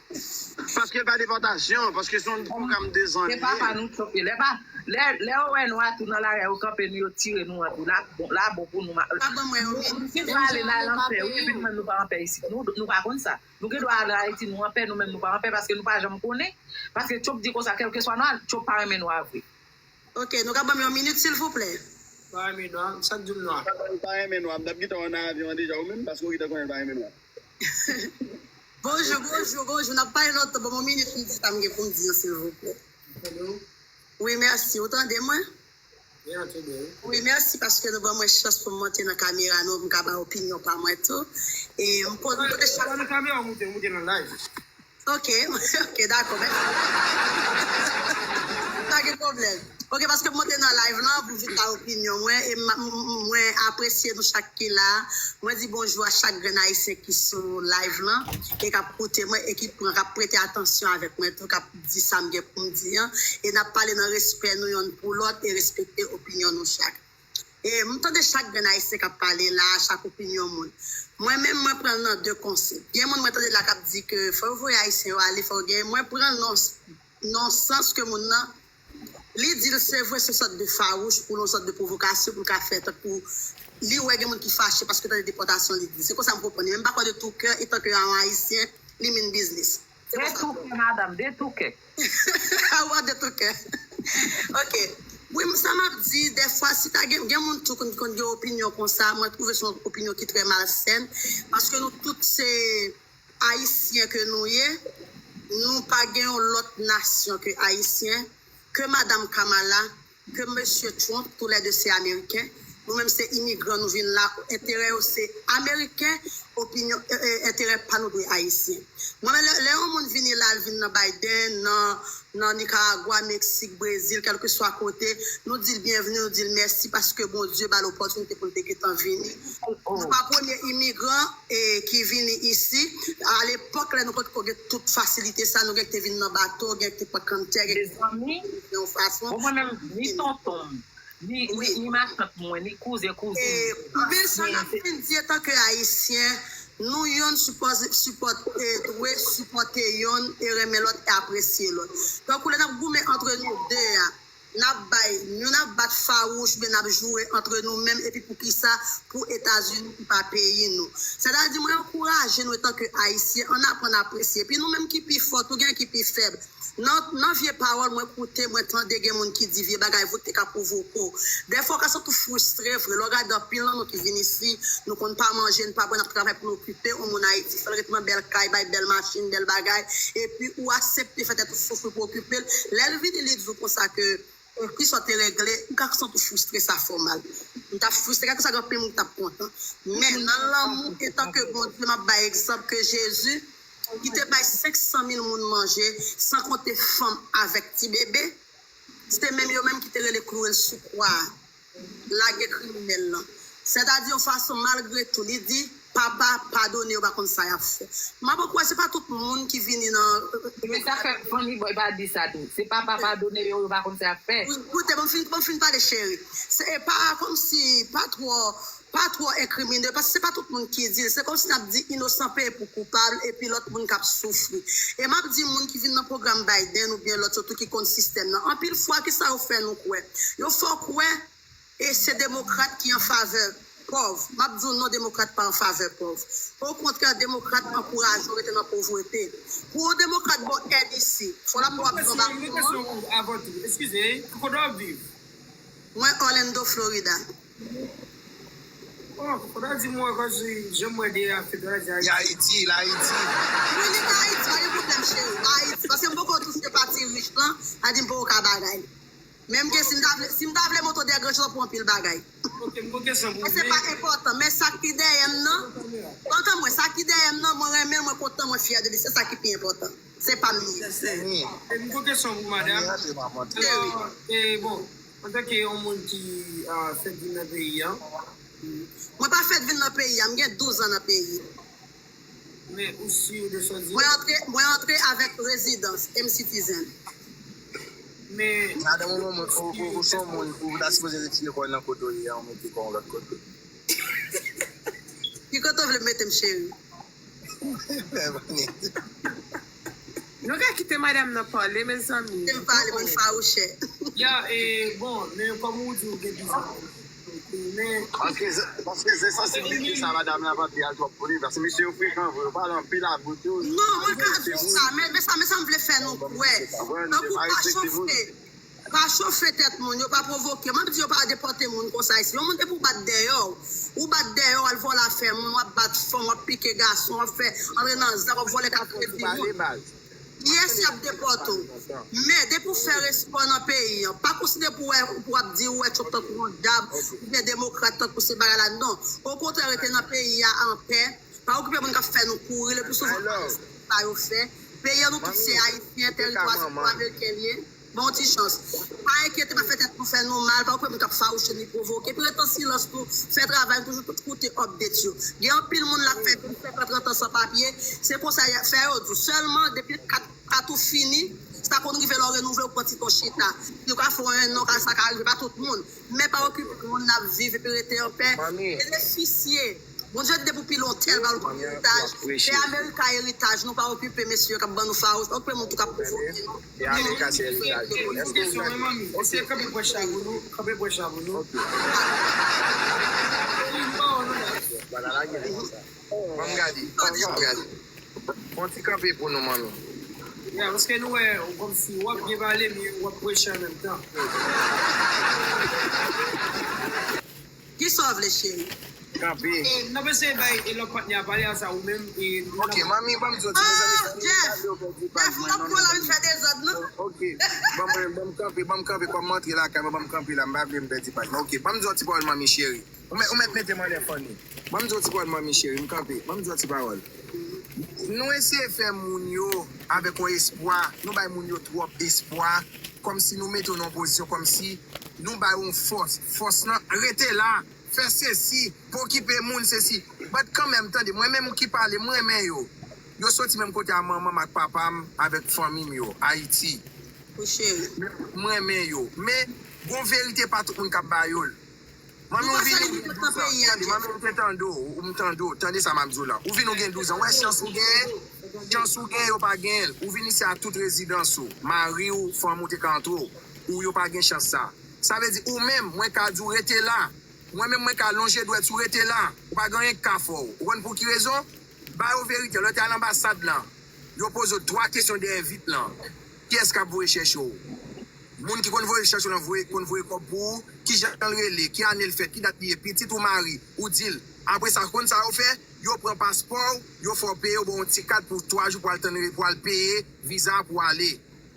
Paske l pa depòtasyon, paske se yon pwogram dezan li ye. Se papa nou k chofe. Lè pa, lè, lè yo wè nou tou nan lari a, yo kanpe nou, yo tire nou an tou. La bon, la bon pou nou. Pa ban mwen yon minit. Nou fin pale, n al anpè, wi, epi nou menm nou pa anpè isit. Nou, nou pa konn sa. Nou gen dwa al Ayiti, nou anpè, nou menm nou pa anpè, paske nou pa janm konnen. Paske Trump di konsa, kèlkeswa nou al, Trump pa renmen nwa vre. Ok, nou ka ban m yon minit, silvouplè? Pa renmen nwa, sa k di m nwa? Ou pa renmen nwa, m t ap gentan wè w nan avyon an deja, ou menm, paske w gentan konnen l pa renmen nwa. Bonjou, bonjou, bonjou. N ap pale lontan. Ban m yon minit pou m di sa m gen pou m di an, silvouplè. Wi, mèsi. Ou tande mwen? Byen, tande, wi. Wi, mèsi paske nou ban mwen chans pou m monte nan kamera nou, pou m ka bay opinyon pa mwen tou. E m poze, m poze chak. Nan kamera, ou monte, ou monte nan live. Ok, ok, dakò, mèsi. Pa gen pwoblèm. Ok, paske m monte nan live lan pou vin bay opinyon mwen, e m- m- mwen apresye nou chak ki la. Mwen di bonjou a chak grenn Ayisyen ki sou live lan, e k ap koute mwen, e ki pran, k ap prete atansyon avèk mwen tou, k ap di sa m gen pou m di an. E n ap pale nan respè nou yonn pou lòt e respekte opinyon nou chak. E m tande chak grenn Ayisyen k ap pale la, chak opinyon moun. Mwen menm, mwen pran l nan de konsèp. Gen moun mwen tande la k ap di ke fò yo voye Ayisyen yo ale, fò yo gen. Mwen pran l nan, nan sans ke moun nan, li di l se vre, se sòt de fawouch pou l, yon sòt de pwovokasyon pou l ka fè tankou li wè gen moun ki fache paske tande depòtasyon li di. Se konsa m konprann li. Men m pa kwè de tou kè, etan ke yon Ayisyen, li min biznis. Se konsa m konprann. De tou kè, madanm, de tou kè. Awa de tou kè. Ok. Wi, sa m ap di, dèfwa, si ta gen, gen moun tou konn, konn gen opinyon konsa, mwen twouve se yon opinyon ki trè malsèn, paske nou tout se Ayisyen ke nou ye, nou pa gen yon lòt nasyon ke Ayisyen, ke Madanm Kamala, ke Mesye Trump, toulède se Ameriken, nou menm se imigran, nou vin la, enterè yo se Ameriken, opinyon, e, e, enterè pa nou dwe Ayisyen. Mwen menm, lè, lè yon moun vini la, l vin nan Biden, nan, nan Nicaragua, Meksik, Brezil, kèlkeswa kote, nou di l byenvni, nou di l mèsi paske Bondye ba l opòtinite pou l te gentan vini. Nou pa premye imigran, e, ki vini isi. Alepòk, lè nou potko gen tout fasilite sa, nou gen ki te vin nan bato, gen ki te pran kanntè, gen ki te vin yon fason. Bon, mwen menm, ni tonton m, ni, ni, ni matant mwen, ni kouzen, kouzin m. Men sa n ap fin di, etan ke Ayisyen, nou yonn sipòze, sipòte, dwe sipòte yonn e renmen lòt e apresye lòt. Tankou lè n ap goumen antre nou de a, n ap bay, nou n ap bat fawouch, oubyen n ap joure antre nou menm, epi poukisa? Pou Etazini ki pa peyi nou. Sètadi, mwen ankouraje nou, etan ke Ayisyen, ann aprann apresye. Epi nou menm ki pi fò, tou gen ki pi fèb. Nan, nan vye pawòl, mwen koute, mwen tande gen moun ki di vye bagay vre ki te ka pwovoke w. Dèfwa, w ka santi w fristre vre. Lè w gade anpil nan nou ki vin isi, nou konn pa manje, n pa bwè, n ap travay pou nou okipe yon moun Ayiti, fè l ret nan bèl kay, bay bèl machin, bèl bagay, epi ou aksepte fè tèt ou soufri pou okipe l. Lè l vini, li di w konsa ke, e, kisa w te regle, ou ka santi w fristre, sa fè w mal. M t ap fristre, kèlkeswa gen anpil moun ki t ap kontan. Men nan lanmou, etan ke Bondye, m ap bay egzanp ke Jezi, ki te bay senk san mil moun manje, san konte fanm avèk ti bebe, se menm yo menm ki te rele kloure l sou kwa a, lage kriminèl lan. Sètadi yon fason, malgre tou, li di, Papa, padone yo, pa konn sa y ap fè. M ap kwè se pa tout moun ki vini nan. Men sa fè Funny Boy pa di sa tou. Se Papa, padone yo, yo pa konn sa y ap fè. Koute, ban m fin, ban m fin pale, cheri. Se e pa kòmsi, pa twò, pa twò enkrimine, paske se pa tout moun ki di l. Se kòmsi n ap di inosan peye pou koupab, epi lòt moun k ap soufri. E m ap di moun ki vin nan pwogram Biden oubyen lòt yo tou ki konn sistèm nan. Anpil fwa, kisa yo fè nou kwè? Yo fè w kwè e se demokrat ki an favè pòv. M ap di w non, demokrat pa an favè pòv. Okontrè, demokrat ankouraje w rete nan povrete. Pou yon demokrat ba w èd isi, fò l ap ba w ap pran baton an. Mwen, Orlando, Florida. Bon, fò w ta di mwen, kòmsi jan mwen de a fèt, fò w ta di Ayiti. Li Ayiti, li Ayiti. Wi, li Ayiti, pa gen pwoblèm, cheri. Ayiti, paske m poko touche pati rich lan, sa di m poko ka bagay. Menm ke si m ta vle, si m ta vle monte Dègranj lan pou anpil bagay. Ok, m gon kesyon pou ou. Men se pa enpòtan, men sa ki dèyè m nan, antann mwen, sa ki dèyè m nan, mwen renmen l, mwen kontan, mwen fyè de li, se sa ki pi enpòtan. Se pa m li ye. E m gon kesyon pou madanm. Alò, e bon, antanke yon moun ki, ah, fèk vin nan peyi a. Mwen pa fèk vin nan peyi a, m gen douz an nan peyi. Men ou si de sa w di a? Mwen antre, mwen antre avèk rezidans, M Citizen. Men madanm ou, ou, ou, ou se yon moun, ou ta sipoze retire kò w nan kote w ye a, ou mete kò w lòt kote. Ki kote w vle m mete m, cheri? Nou ka kite madanm nan pale, mezanmi. Kite m pale, bann fawouchè. Ya, e, bon, men kòm ou di ou gen biznis. Paske se, paske se sansiblite sa madanm nan ap di a twòp pou li, paske mesye yo frekan vre, yo pale anpil abou tou. Non, mwen ka di sa, men, men sa, men sa m vle fè nou kwè. Tankou pa chofte. Pa chofe tèt moun, yo pa pwovoke. Mwen di yo pa depòte moun konsa isi. Yon moun depi w bat dèyè w, ou bat dèyè w, al vòlè afè moun, w ap bat fanm, w ap pike gason, w ap fè antre nan zak, w ap vòlè kat kredi moun. Yes, y ap depòte w. Men depi w fè respè nan peyi an, pa konsidere pou wè, pou w ap di ou wè Trump tankou yon dyab, oubyen demokrat tankou se bagay la. Non. Okontrè, rete nan peyi a anpè. Pa okipe moun k ap fè nou kouri, le pli souvan pa yo fè. Peyi an nou tout se ayisyen, tèritwa se pou ameriken li ye. Bon ti chans. Pa enkyete, pa fè tèt nou fè nou mal, pa okipe moun k ap fawouche ni pwovoke. Epi ret an silans nou, fè travay nou, toujou tout koute update yo. Gen anpil moun la k fè vennsenk an, trant an san papye, se konsa y ap fè yo di w. Sèlman depi kat, kat ou fini, sa konn rive lè w renouvle ou pran ti tan chita. Yo ka fè w en an, sa ka rive pa tout moun. Men pa okipe moun n ap viv epi rete anpè. Benefisye. Bondye te pou pile yon tèl ba nou kòm eritaj. Fè Amerika eritaj nou, pa okipe mesye yo k ap ban nou fawouch, pa okipe moun tou k ap pwovoke nou. E Amerika se eritaj nou. Èske w gen kesyon, wi, manmi? Eseye kanpe pwèch la pou nou. Kanpe pwèch la pou nou. Vwala, lage l konsa. Ban m gade. Ban m gade. Fè yon ti kanpe pou nou, manmi. Ya, paske nou wè, ou kòmsi w ap byen pale, men w ap preche an menm tan. Kisa w vle, cheri? Kanpe. E, n ap eseye bay e lòt patnè a pale a sa ou menm. E, ok, manmi, ban m di w ti mezanmi, sa Jeff, Jeff, n ap pran la vin fè dezòd, non? Ok, ban m, ban m kanpe, ban m kanpe, kòm m antre lakay mwen, ban m kanpe la, m pa vle m pèdi paj mwen. Ok, ban m di w ti pawòl, manmi cheri. Ou mèt, ou mèt mete m anlè fann ou. Ban m di w ti pawòl, manmi cheri, m kanpe. Ban m di w ti pawòl. Nou eseye fè moun yo avèk yon espwa, nou bay moun yo twòp espwa, kòmsi nou mete yo nan yon pozisyon, kòmsi nou ba yo yon fòs. Fòs lan, rete la, fè sesi, pa okipe moun, sesi. But kanmenm, tande, mwen menm ki pale, m renmen yo. Yo soti menm kote a manman m ak papa m, avèk fanmi m yo, Ayiti. Wi, cheri. M renmen yo. Men, gon verite pa tout moun k ap ba yo l. Manmi, ou vini, ou gen douz an. Tande, manmi, ou te tande w, ou m tande w. Tande sa m ap di w la. Ou vini, ou gen douz an. Wè chans ou genyen? Chans ou genyen, yo pa genyen l. Ou vini, se a tout rezidans ou. Mari w, fanm ou te ka antre w. Ou yo pa gen chans sa. Sa vle di, ou menm, mwen ka di w rete la. Mwen menm, mwen ka lonje dwèt sou rete la. Ou pa gen anyen k ka fè w. Ou konn pou ki rezon? Ba yo verite. Lè w te al anbasad lan, yo poze w twa kesyon dèyè vit lan. Kiyès k ap voye chèche w? Moun ki konn voye chèche w lan voye, konn voye kòb pou ou. Kijan l rele? Ki ane l fèt? Ki dat li ye? Pitit ou mari? Ou di l. Apre sa, konn sa yo fè? Yo pran paspò w, yo fè w peye, yo ba w yon ti kat pou twa jou pou al tann, pou al peye viza pou w ale.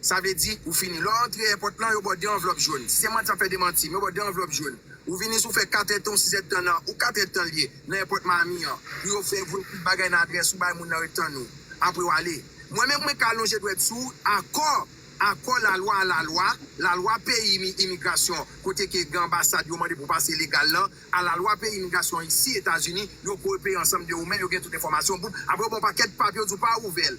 Sa vle di, ou fini. Lè w antre èpòt lan, yo ba w de anvlòp jòn. Si se manti, m ap fè demanti, men yo ba w de anvlòp jòn. Ou vini, si w fè kat èdtan ou sis èdtan nan, ou kat èdtan l ye, nan èpòt Miami an, pou yo fè voye tout bagay nan adrès ou, bay moun nan ret tann ou. Apre w ale. Mwen menm, mwen ka lonje dwèt sou ou, akò, akò lalwa a lalwa, lalwa peyi imi-, imigrasyon, kote ke gen anbasad yo mande pou w pase legal lan, a lalwa peyi imigrasyon isi Etazini, yo kore peyi ansanm de ou menm, yo gen tout enfòmasyon, boum, apre yo ba w pakèt papye, yo di w pa ouvè l.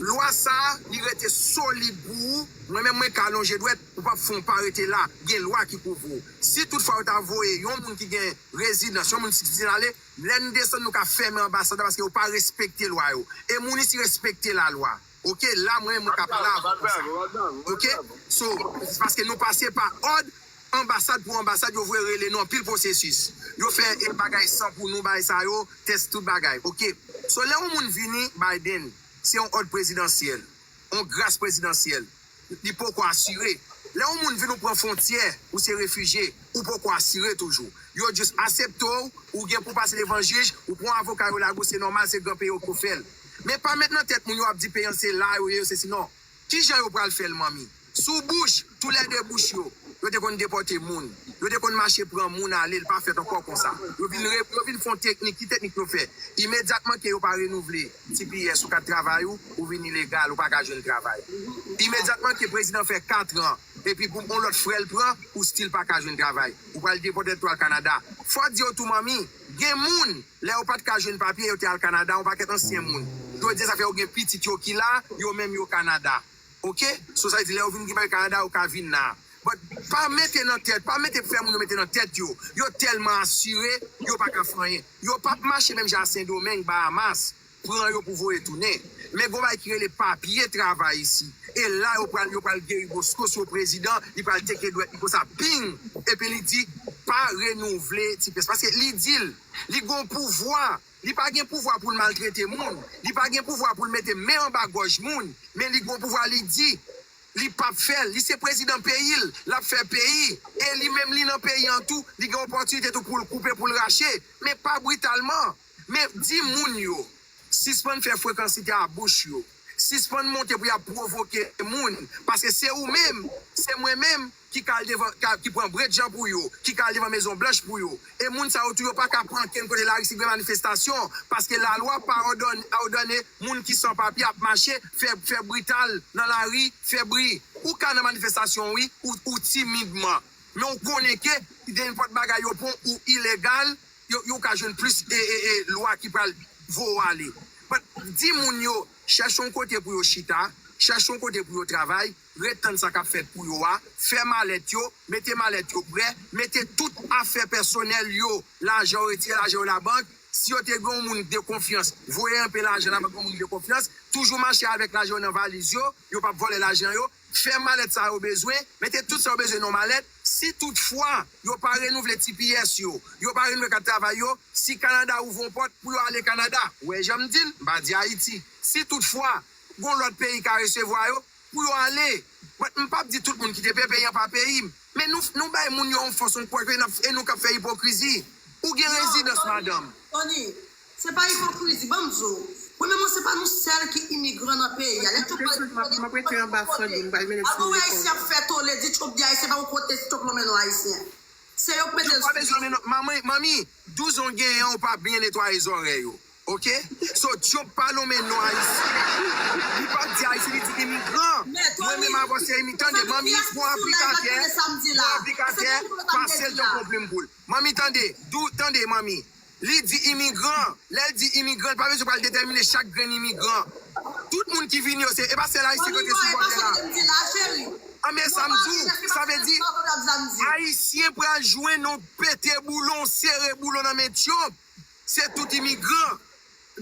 Lwa sa a, li rete solid pou ou. Mwen menm, mwen ka lonje dwèt, ou p ap fè yon pa rete la. Gen lwa ki kouvri w. Si toutfwa yo ta voye yon moun ki gen rezidans, yon moun sitizèn ale, lè n desann, nou ka fèmen anbasad la paske yo pa respekte lwa yo. E moun isi respekte lalwa. Oke, la, mwen menm, mwen ka pale avè w konsa. Oke? So, paske nou pase pa òd, anbasad pou anbasad, yo voye rele nou anpil pwosesis. Yo fè, e, bagay san pou nou, bagay sa yo, tès tout bagay. Oke? So, lè yon moun vini, Biden, se yon òd prezidansyèl, yon gras prezidansyèl. Li poko asire. Lè yon moun vin ou pran fwontyè, ou se refijye, ou poko asire toujou. Yo jis asepte w, ou gen pou pase devan jij, ou pran avoka yo lage w, se nòmal, se gran peyi w ki fè l. Men pa met nan tèt moun yo ap di peyi an se la yo ye, yo se si non. Kijan yo pral fè l, manmi? Sou bouch, toulède bouch yo, yo te konn depòte moun. Yo te konn mache pran moun ale, l pa fèt ankò konsa. Yo vin re-, yo vin fè yon teknik, ki teknik yo fè? Imedyatman ke yo pa renouvle T P S ou kat travay ou, ou vin ilegal, ou pa ka jwenn travay. Imedyatman ke prezidan fè katran, epi pou yon lòt frè l pran, ou still pa ka jwenn travay. Ou pral depòte tèt ou al Kanada. Fò w di yo tou, manmi, gen moun, lè yo pa t ka jwenn papye, yo te al Kanada, yon pakèt ansyen moun. Jodi a, sa fè yo gen pitit yo ki la, yo menm yo Kanada. Oke? So, sa vle di, lè yo vin gen papye Kanada, yo ka vin la. But pa mete nan tèt, pa mete fè moun yo mete nan tèt yo. Yo tèlman asire, yo pa ka fè anyen. Yo p ap mache menm jan a Sendomeng, Bahamas, pran yo pou voye tounen. Men gon bagay ki rele papye travay isi. E la, yo pral, yo pral geri Bosko sou prezidan, li pral teke dwèt li konsa, ping! Epi li di, pa renouvle T P S. Paske li di l, li gon pouvwa. Li pa gen pouvwa pou l maltrete moun. Li pa gen pouvwa pou l mete men anba gòj moun. Men li gen pouvwa, li di, Li p ap fè l. Li se prezidan peyi l. L ap fè peyi. E li menm, li nan peyi an tou. Li gen opòtinite tou pou l koupe, pou l rache. Men pa britalman. Men di moun yo, sispann fè frekansite a bouch yo. Sispann monte pou y ap pwovoke moun. Paske se ou menm, se mwen menm ki k al devan, ka- ki pran bredjan pou yo, ki k al devan Mezon Blanch pou yo. E moun sa yo tou, yo pa ka pran kenn kote. Larisi gen manifestasyon, paske lalwa pa òdòn- òdone moun ki san papye ap mache, fè, fè brital nan lari, fè bri. Ou ka nan manifestasyon, wi, ou, ou timidman. Men ou konnen ke nenpòt bagay yo pran ou ilegal, yo, yo ka jwenn plis e, e, e, lwa ki pral voye w ale. But, di moun yo, chèche yon kote pou yo chita, chèche yon kote pou yo travay, ret tann sa k ap fèt pou yo a, fè malèt yo, mete malèt yo prè, mete tout afè pèsonèl yo, lajan yo, retire lajan yo labank. Si yo te gen yon moun de konfyans, voye enpe lajan labank yon moun de konfyans, toujou mache avèk lajan yo nan valiz yo, yo p ap vòlè lajan yo, fè malèt sa yo bezwen, mete tout sa yo bezwen nan malèt. Si toutfwa yo pa renouvle T P S yo, yo pa renouvle kat travay yo, si Kanada ouvri yon pòt pou yo ale Kanada, ou wè jan m di l, m pa di Ayiti. Si toutfwa gon lòt peyi ka resevwa yo, pou yo ale. But m p ap di tout moun kite peyi, peyi an pa peyi m. Men nou, nou bay moun yo yon fòs, yon kwè ke n ap, e nou k ap fè ipokrizi. Ou gen rezidans, madanm. Tony, se pa ipokrizi, ban m di w. Premyèman, se pa nou sèl ki imigran nan peyi a. Lè Trump pale de imigran, apre w wè Ayisyen ap fè tole, di Trump di Ayisyen pa yon kote, si Trump lonmen non Ayisyen. Se yo k mete l sou. Manmi, manmi, douz an w genyen an, ou pa byen netwaye zòrèy ou. Oke? So, Trump pa lonmen non Ayisyen. Li pa di Ayisyen, li di imigran. Mwen menm avè w se imigran. Tande, manmi, pran aplikatè, pran aplikatè, pase l tankou yon plim poul. Manmi, tande, dou, tande, manmi. Li di imigran. Lè l di imigran, li pa bezwen pral detèmine chak grenn imigran. Tout moun ki vini yo, se, e pa sèl Ayisyen k antre sou bòdè la. Anben, sa m di w, sa vle di, Ayisyen pral jwenn yon pete boulon, sere boulon nan men Trump. Se tout imigran.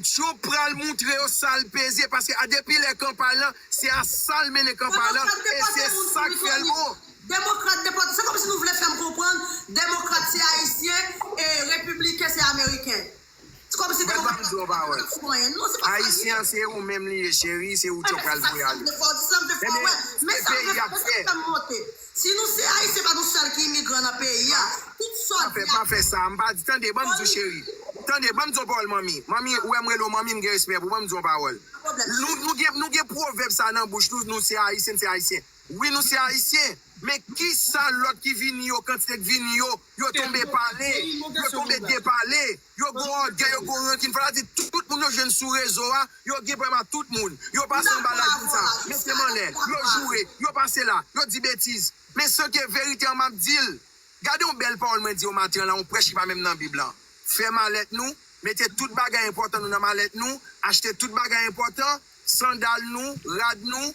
Trump pral moutre yo sa l peze, paske a depi lè kanpay lan, se a sa l mennen kanpay lan, e se sa k fè l bon. Demokrat depòte, se kòmsi nou vle fè m konprann, demokrat se ayisyen, e repibliken se ameriken. Se kòmsi demokrat pa fè anyen. Non, se pa sa l ye. Ayisyen an se ou menm li ye, cheri, se ou Trump pral voye ale. Men sa m vle fè, se sa k fè m monte. Si nou se ayisyen, pa nou sèl ki imigran nan peyi a. Tout sa w di a. Pa fè sa, m pa di, tande, ban m di w cheri. Tande, ban m di w yon pawòl manmi. Manmi, ou wè m rele w manmi, m gen respè pou ou, ban m di w yon pawòl. Nou, nou gen, nou gen pwovèb sa nan bouch nou, nou se ayisyen, n se ayisyen. Wi, nou se ayisyen. Men kisa lòt ki vini yo, kantite k vini yo, yo tonbe pale, yo tonbe depale, yo gon ògèy, yo gon rankin. Fò ta di tout moun yo jwenn sou rezo a, yo gen pwoblèm ak tout moun. Yo pase anba laj moun sa, mete m anlè, yo joure, yo pase la, yo di betiz. Men se ke verite an m ap di l. Gade yon bèl pawòl mwen di yo maten an la, yon prèch ki pa menm nan Bib lan. Fè malèt nou, mete tout bagay enpòtan nou nan malèt nou, achte tout bagay enpòtan, sandal nou, rad nou.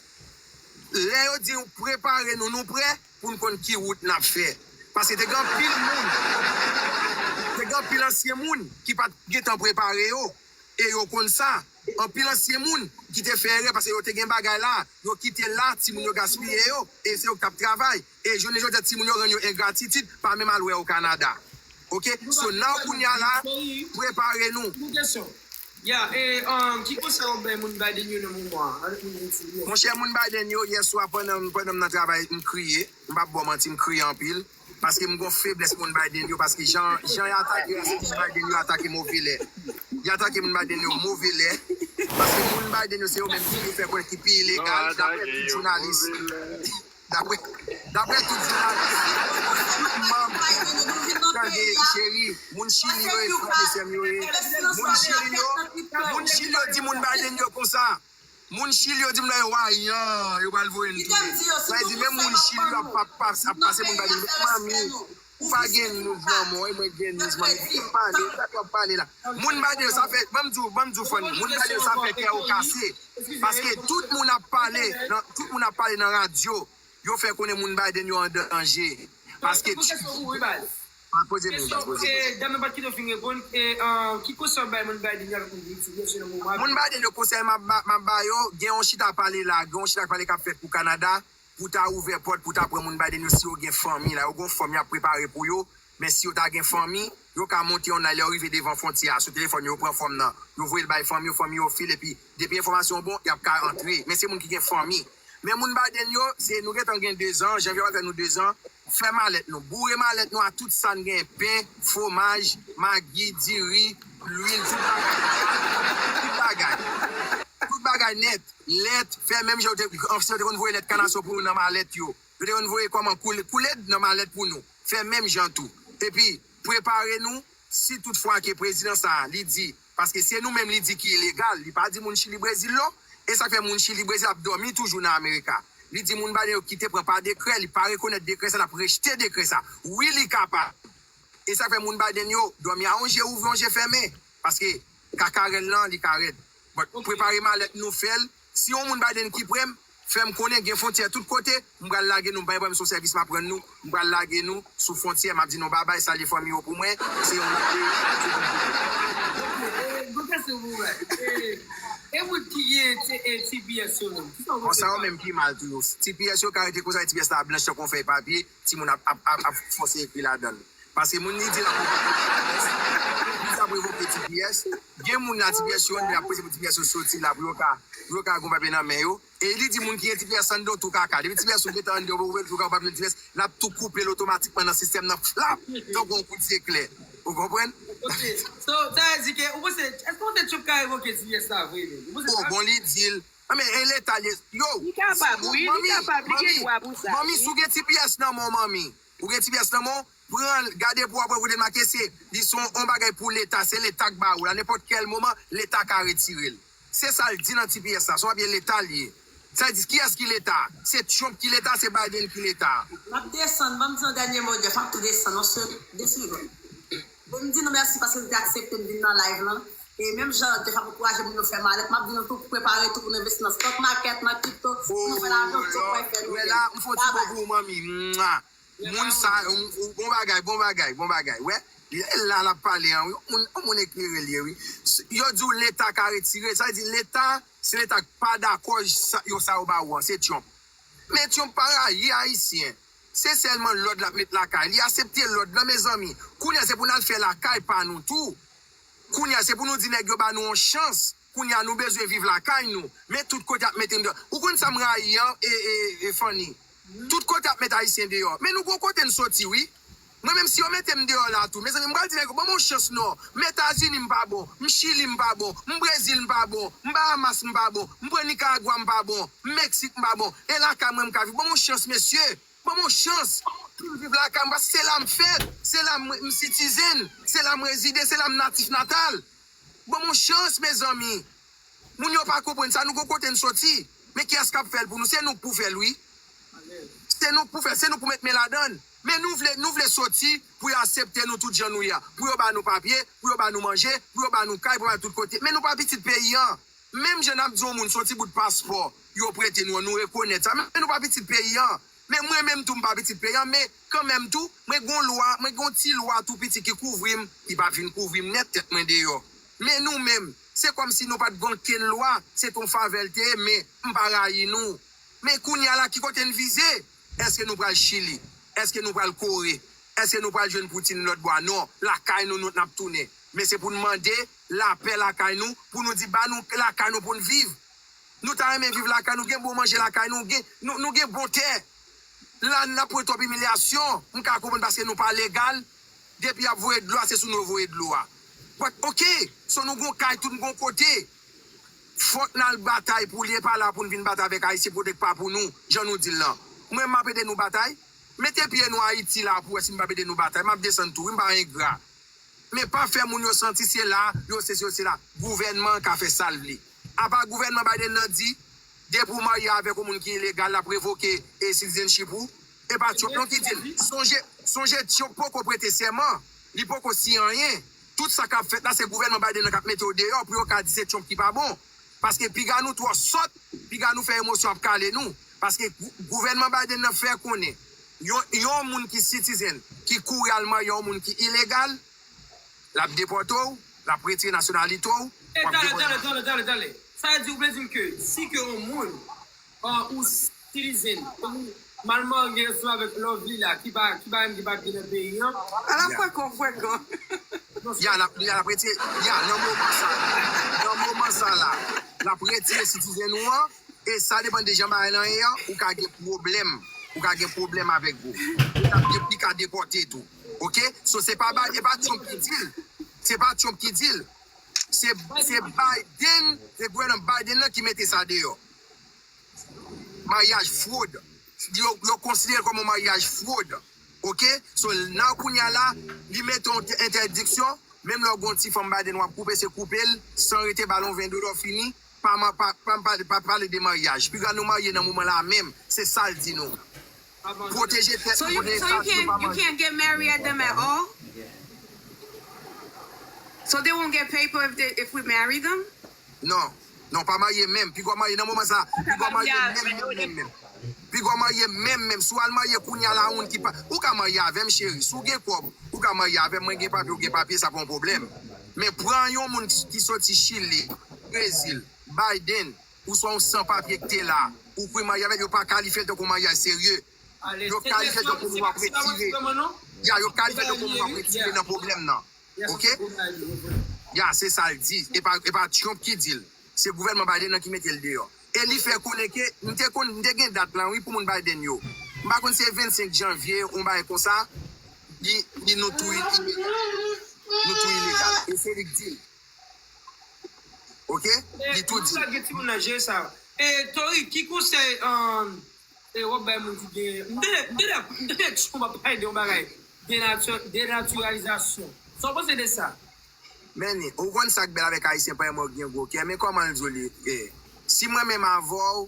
Lè yo di nou prepare nou, nou prè pou n konn ki wout n ap fè. Paske te gen anpil moun, te gen anpil ansyen moun ki pa t gentan prepare yo. E yo konn sa. Anpil ansyen moun ki te fè erè paske yo te gen bagay la, yo kite la, timoun yo gaspiye yo, e se yo ki t ap travay. E jounen jodi a, timoun yo rann yo engratitid, pa menm al wè yo Kanada. Oke? So, now kounye a la, prepare nou. Yon kesyon. Ya, e, um, ki konsèy w ap bay moun Biden yo nan moman an? Ann nou retire. Monchè, moun Biden yo, yèswa, pandan, pandan m nan travay, m kriye. M p ap ba w manti, m kriye anpil. Paske m gon feblès moun Biden yo, paske jan, jan y atake moun Biden yo atake move lè. Y atake moun Biden yo move lè. Paske moun Biden yo se yo menm ki fè konnen ki pi ilegal, daprè tout jounalis. Daprè, daprè tout jounalis, tout manm. Tande, cheri, moun Chili yo e frè e sè m yo ye. Moun Chili yo, moun Chili yo di moun Biden yo konsa. Moun Chili yo di m nan yo wayan, yo pral voye n tounen. Sa vle di menm moun Chili yo ap, ap, ap, ap pase moun Biden yo. Manmi, ou pa gen news nan men w, e mwen gen news, manmi. Ou pale, sa w ap pale la. Moun Biden yo, sa fè, ban m di w, ban m di w funny. Moun Biden yo, sa fè kè yo kase. Paske tout moun ap pale, nan, tout moun ap pale nan radyo, yo fè konnen moun Biden yo an danje. Paske. Poze nou baz, poze nou. Dam nan pa t kite w fin reponn. Ki konsèy w bay moun Biden yo avèk moun Ayiti yo sou nan moman? Moun Biden yo, konsèy m ap ba, m ap ba yo, gen yon chita pale la, gen yon chita pale k ap fèt pou Kanada, pou ta ouvè pòt, pou ta pran moun Biden yo, si yo gen fanmi la, yo gen yon fòm y ap prepare pou yo, men si yo ta gen fanmi, yo ka monte online, lè yo rive devan fwontyè a, sou telefòn yo, yo pran fòm nan, yo voye l bay fanmi yo, fanmi yo file, epi depi enfòmasyon bon, y ap ka antre. Men se moun ki gen fanmi. Men moun Biden yo, se nou gentan gen dezan, janvye a pral fè nou dezan, fè malèt nou, boure malèt nou a tout sa n gen, pen, fwomaj, magi, diri, lwil, tout bagay, tout bagay, tout bagay nèt, lèt, fè menm jan yo te, ansyen yo te konn voye lèt kanasyon pou nou nan malèt yo, yo te konn voye kòman koule, koulèd nan malèt pou nou, fè menm jan tou, epi prepare nou, si tout fwa ke prezidan sa a, li di, paske se nou menm li di ki ilegal, li pa di moun Chili, Brezil non, e sa k fè moun Chili, Brezil ap dòmi toujou nan Amerika. Li di moun Biden yo kite pran pa dekrè, li pa rekonèt dekrè sa, l ap rejte dekrè sa. Wi, li kapab. E sa k fè moun Biden yo dòmi a yon je ouvri, yon je fèmen. Paske kakarèl lan, li ka rèd. But, prepare malèt nou, fè l. Si yon moun Biden ki pre m, fè m konnen gen fwontyè tout kote, m pral lage nou, m pa gen pwoblèm, se yon sèvis m ap rann nou, m pral lage nou sou fwontyè, m ap di nou babay, salye fanmi yo pou mwen, se yon lòt peyi. E, mwen ka se ou wè. E, e moun ki gen T- e, T P S yo menm, kisa w Bon, sa yo menm ki mal tou yo. T P S yo ka rete konsa, T P S la blanch tankou yon fèy papye, timoun ap, ap, ap, ap fòse ekri ladan l. Paske moun li di l ap revoke T P S, li di l ap revoke T P S, gen moun nan T P S yo anndan, y ap prese pou T P S yo soti la pou yo ka, pou yo ka gen yon papye nan men yo. E li di moun ki gen T P S anndan yo tou kaka. Depi T P S ou gentan anndan, ou pa ouvè l, tou kaka, ou pa vle T P S, l ap tou koupe l otomatikman nan sistèm nan, flap, tankou yon kout zeklè. Ou konprann? Ok. So, sa vle di ke, ou panse, èske w panse Trump ka revoke T P S la vre menm? Ou panse Oh, bon, li di l. Anben, e leta l ye. Yo, Li kapab, wi, li manmi, kapab, li gen manmi, dwa pou sa. Manmi, si w gen T P S nan men w, manmi, ou gen T P S nan men w, pran l, gade pou w ap wè kote l make, se, li se yon, yon bagay pou leta, se leta k ba ou l a, nenpòt kèl moman, leta ka retire l. Se sa l di nan T P S la, se yon papye leta l ye. Sa vle di, kiyès ki leta? Se Trump ki leta, se Biden ki leta? M ap desann, ban m di yon dènye mo, Jeff, m ap tou desann, yon se, de segonn. Bon, m di nou mèsi paske nou te aksepte m vin nan live lan. E menm jan Jeff ap ankouraje moun yo fè malèt, m ap di nou tou pou prepare tou pou nou envesti nan stock market, nan crypto, pou nou fè lajan, pou nou fè nou. Wè la, m fè yon ti bon pou ou, manmi. Mwa. Moun sa, ou, ou, bon bagay, bon bagay, bon bagay. Wè, lè l la, l ap pale an, wi. Yon moun, yon moun eklere l ye, wi. S- Yo di w leta ka retire, sa vle di leta, se leta k pa dakò sa, yo sa yo ba ou an, se Trump. Men Trump pa rayi Ayisyen. Se sèlman lòd l ap met lakay li. Li aksepte lòd lan, mezanmi. Kounye a, se pou n al fè lakay pa nou tou. Kounye a, se pou nou di nèg yo ba nou yon chans. Kounye a, nou bezwen viv lakay nou. Men tout kote ap mete n deyò. Ou konn sa m rayi an, e, e, e Fanny? Tout kote ap met Ayisyen deyò. Men nou gon kote n soti, wi. Mwen menm, si yo mete m deyò la tou, mezanmi, m pral di nèg yo, ban m yon chans non. M Etazini, m pa bon. M Chili, m pa bon. M Brezil, m pa bon. M Bahamas, m pa bon. M pran Nicaragua, m pa bon. M Meksik, m pa bon. E lakay mwen, m ka viv. Ban m yon chans, mesye. Ban m yon chans pou m viv lakay m, paske se la m fèt, se la m, m citizen, se la m rezide, se la m natif natal. Ban m yon chans, mezanmi. Moun yo pa konprann sa, nou gon kote n soti. Men kiyès k ap fè l pou nou? Se nou k pou fè l, wi. Se nou k pou fè l, se nou k pou met men ladan l. Men nou vle, nou vle soti pou yo aksepte nou tout jan nou ye a. Pou yo ba nou papye, pou yo ba nou manje, pou yo ba nou kay, pou yo ba nou tout kote. Men nou pa pitit peyi an. Menm jan n ap di yon moun se yon ti bout paspò yo prete nou an, nou rekonèt sa. Men nou pa pitit peyi an. Men mwen menm tou, m pa pitit peyi an, men kanmenm tou, mwen gon lwa, mwen gon ti lwa tou piti ki kouvri m, li pa vin kouvri m nèt, tèt mwen deyò. Men nou menm, se kòmsi nou pa t gen okenn lwa, se t on favè l te ye, men m pa rayi nou. Men kounye a la, ki kote n vize? Èske nou pral Chili? Èske nou pral Kore? Èske nou pral jwenn Poutine lòt bò a? Non, lakay nou, nou n ap tounen. Men se pou n mande lapè lakay nou, pou nou di ba nou lakay nou pou n viv. Nou ta renmen viv lakay nou, gen bon manje lakay nou, gen, nou, nou gen bon tè. La, n ap pran twòp imilyasyon. M ka konprann paske nou pa legal. Depi y ap voye dlo a, se sou nou yo voye dlo a. But, ok, so nou gon kay tou, n gon kote. Fòk n al batay pou li, e pa la pou n vin batay avèk Ayisyen, pote k pa pou nou, jan nou di l lan. Mwen, m ap ede nou batay. Mete pye nou Ayiti la pou wè si m p ap ede nou batay. M ap desann tou, wi, m pa engra. Men pa fè moun yo santi se la, yo sesi, yo sela. Gouvènman an ka fè sa l vle. Apa gouvènman Biden nan di, depi w marye avèk yon moun ki ilegal, l ap revoke e citizenship ou? E pa Trump non ki di l. Sonje, sonje Trump poko prete sèman. Li poko siyen anyen. Tout sa k ap fèt la, se gouvènman Biden nan k ap mete yo deyò pou yo ka di se Trump ki pa bon. Paske piga nou twò sòt, piga nou fè emosyon ap kale nou. Paske gou- gouvènman Biden nan fè konnen yon, yon moun ki citizen, ki kouri al marye yon moun ki ilegal, l ap depòte w, l ap retire nasyonalite w, w ap depòte. Tande, tande, tande, tande. Sa vle di, ou vle di m ke si ke yon moun, ah, ou citizen, ou mal marye ansanm avèk Lovely la, ki pa, ki pa menm, ki pa gen nan peyi an. Ala frekan, frekan. Ya, l ap, ya, l ap retire, ya, nan moman sa, nan moman sa la, l ap retire citizen ou an, E sa depann de jan bagay lan ye an, ou ka gen pwoblèm. Ou ka gen pwoblèm avèk yo. Ou ka, li ka depòte tou. Oke? So, se pa, Bi- e pa Trump ki di l. Se pa Trump ki di l. Se, se Biden, se gouvènman Biden nan ki mete sa deyò. Maryaj fwod. Yo, yo konsidere l kòm yon maryaj fwod. Oke? So, nan kounye a la, li mete yon entèdiksyon. Menm lè w gen yon ti fanm Biden w ap koupe, se koupe l, san rete ba l yon ven dola fini. Pa, pa, pa, pa, pa pale de maryaj. Piga nou marye nan moman la menm. Se sa l di nou. Pwoteje tèt nou, pwoteje espas nou, pa marye. So you can't get married at them at all? So they won't get paper if they, if we marry them? Non. Non, pa marye menm. Piga w marye nan moman sa. Piga w marye menm, menm, menm, menm. Piga w marye menm, menm. Si w al marye kounye a la, moun ki pa. Ou ka marye avè m, cheri. Si w gen kòb, ou ka marye avè m. Mwen gen papye, ou gen papye, sa pa yon pwoblèm. Men pran yon moun ki, ki soti Chili, Brezil, Biden, ou swa yon san papye ki te la, ou kwe marye avè l, yo pa kalifye l tankou yon maryaj serye. Yo kalifye l tankou moun w ap retire. Ya, yo kalifye l tankou moun w ap retire nan pwoblèm nan. Oke? Ya, se sa l di. E pa, e pa Trump ki di l. Se gouvènman Biden nan ki mete l deyò. E li fè konnen ke, m te konn, m te gen dat lan, wi, pou moun Biden yo. M pa konn se vennsenk janvye, yon bagay konsa, li, li nou tou ilegal. Nou tou ilegal. E se li k di l. Oke? Li tou di l. Gen timoun nan jere sa. E, Tori, ki konsèy, um, e, w ap bay moun ki gen, m tande, m tande, m tande Trump ap pale de yon bagay, denati-, denatiralizasyon. Sa w panse de sa? Manny, ou konn sa k bèl avèk Ayisyen, pa mò gen gwo kè, men kòman l di w li ye? Si mwen menm avè w,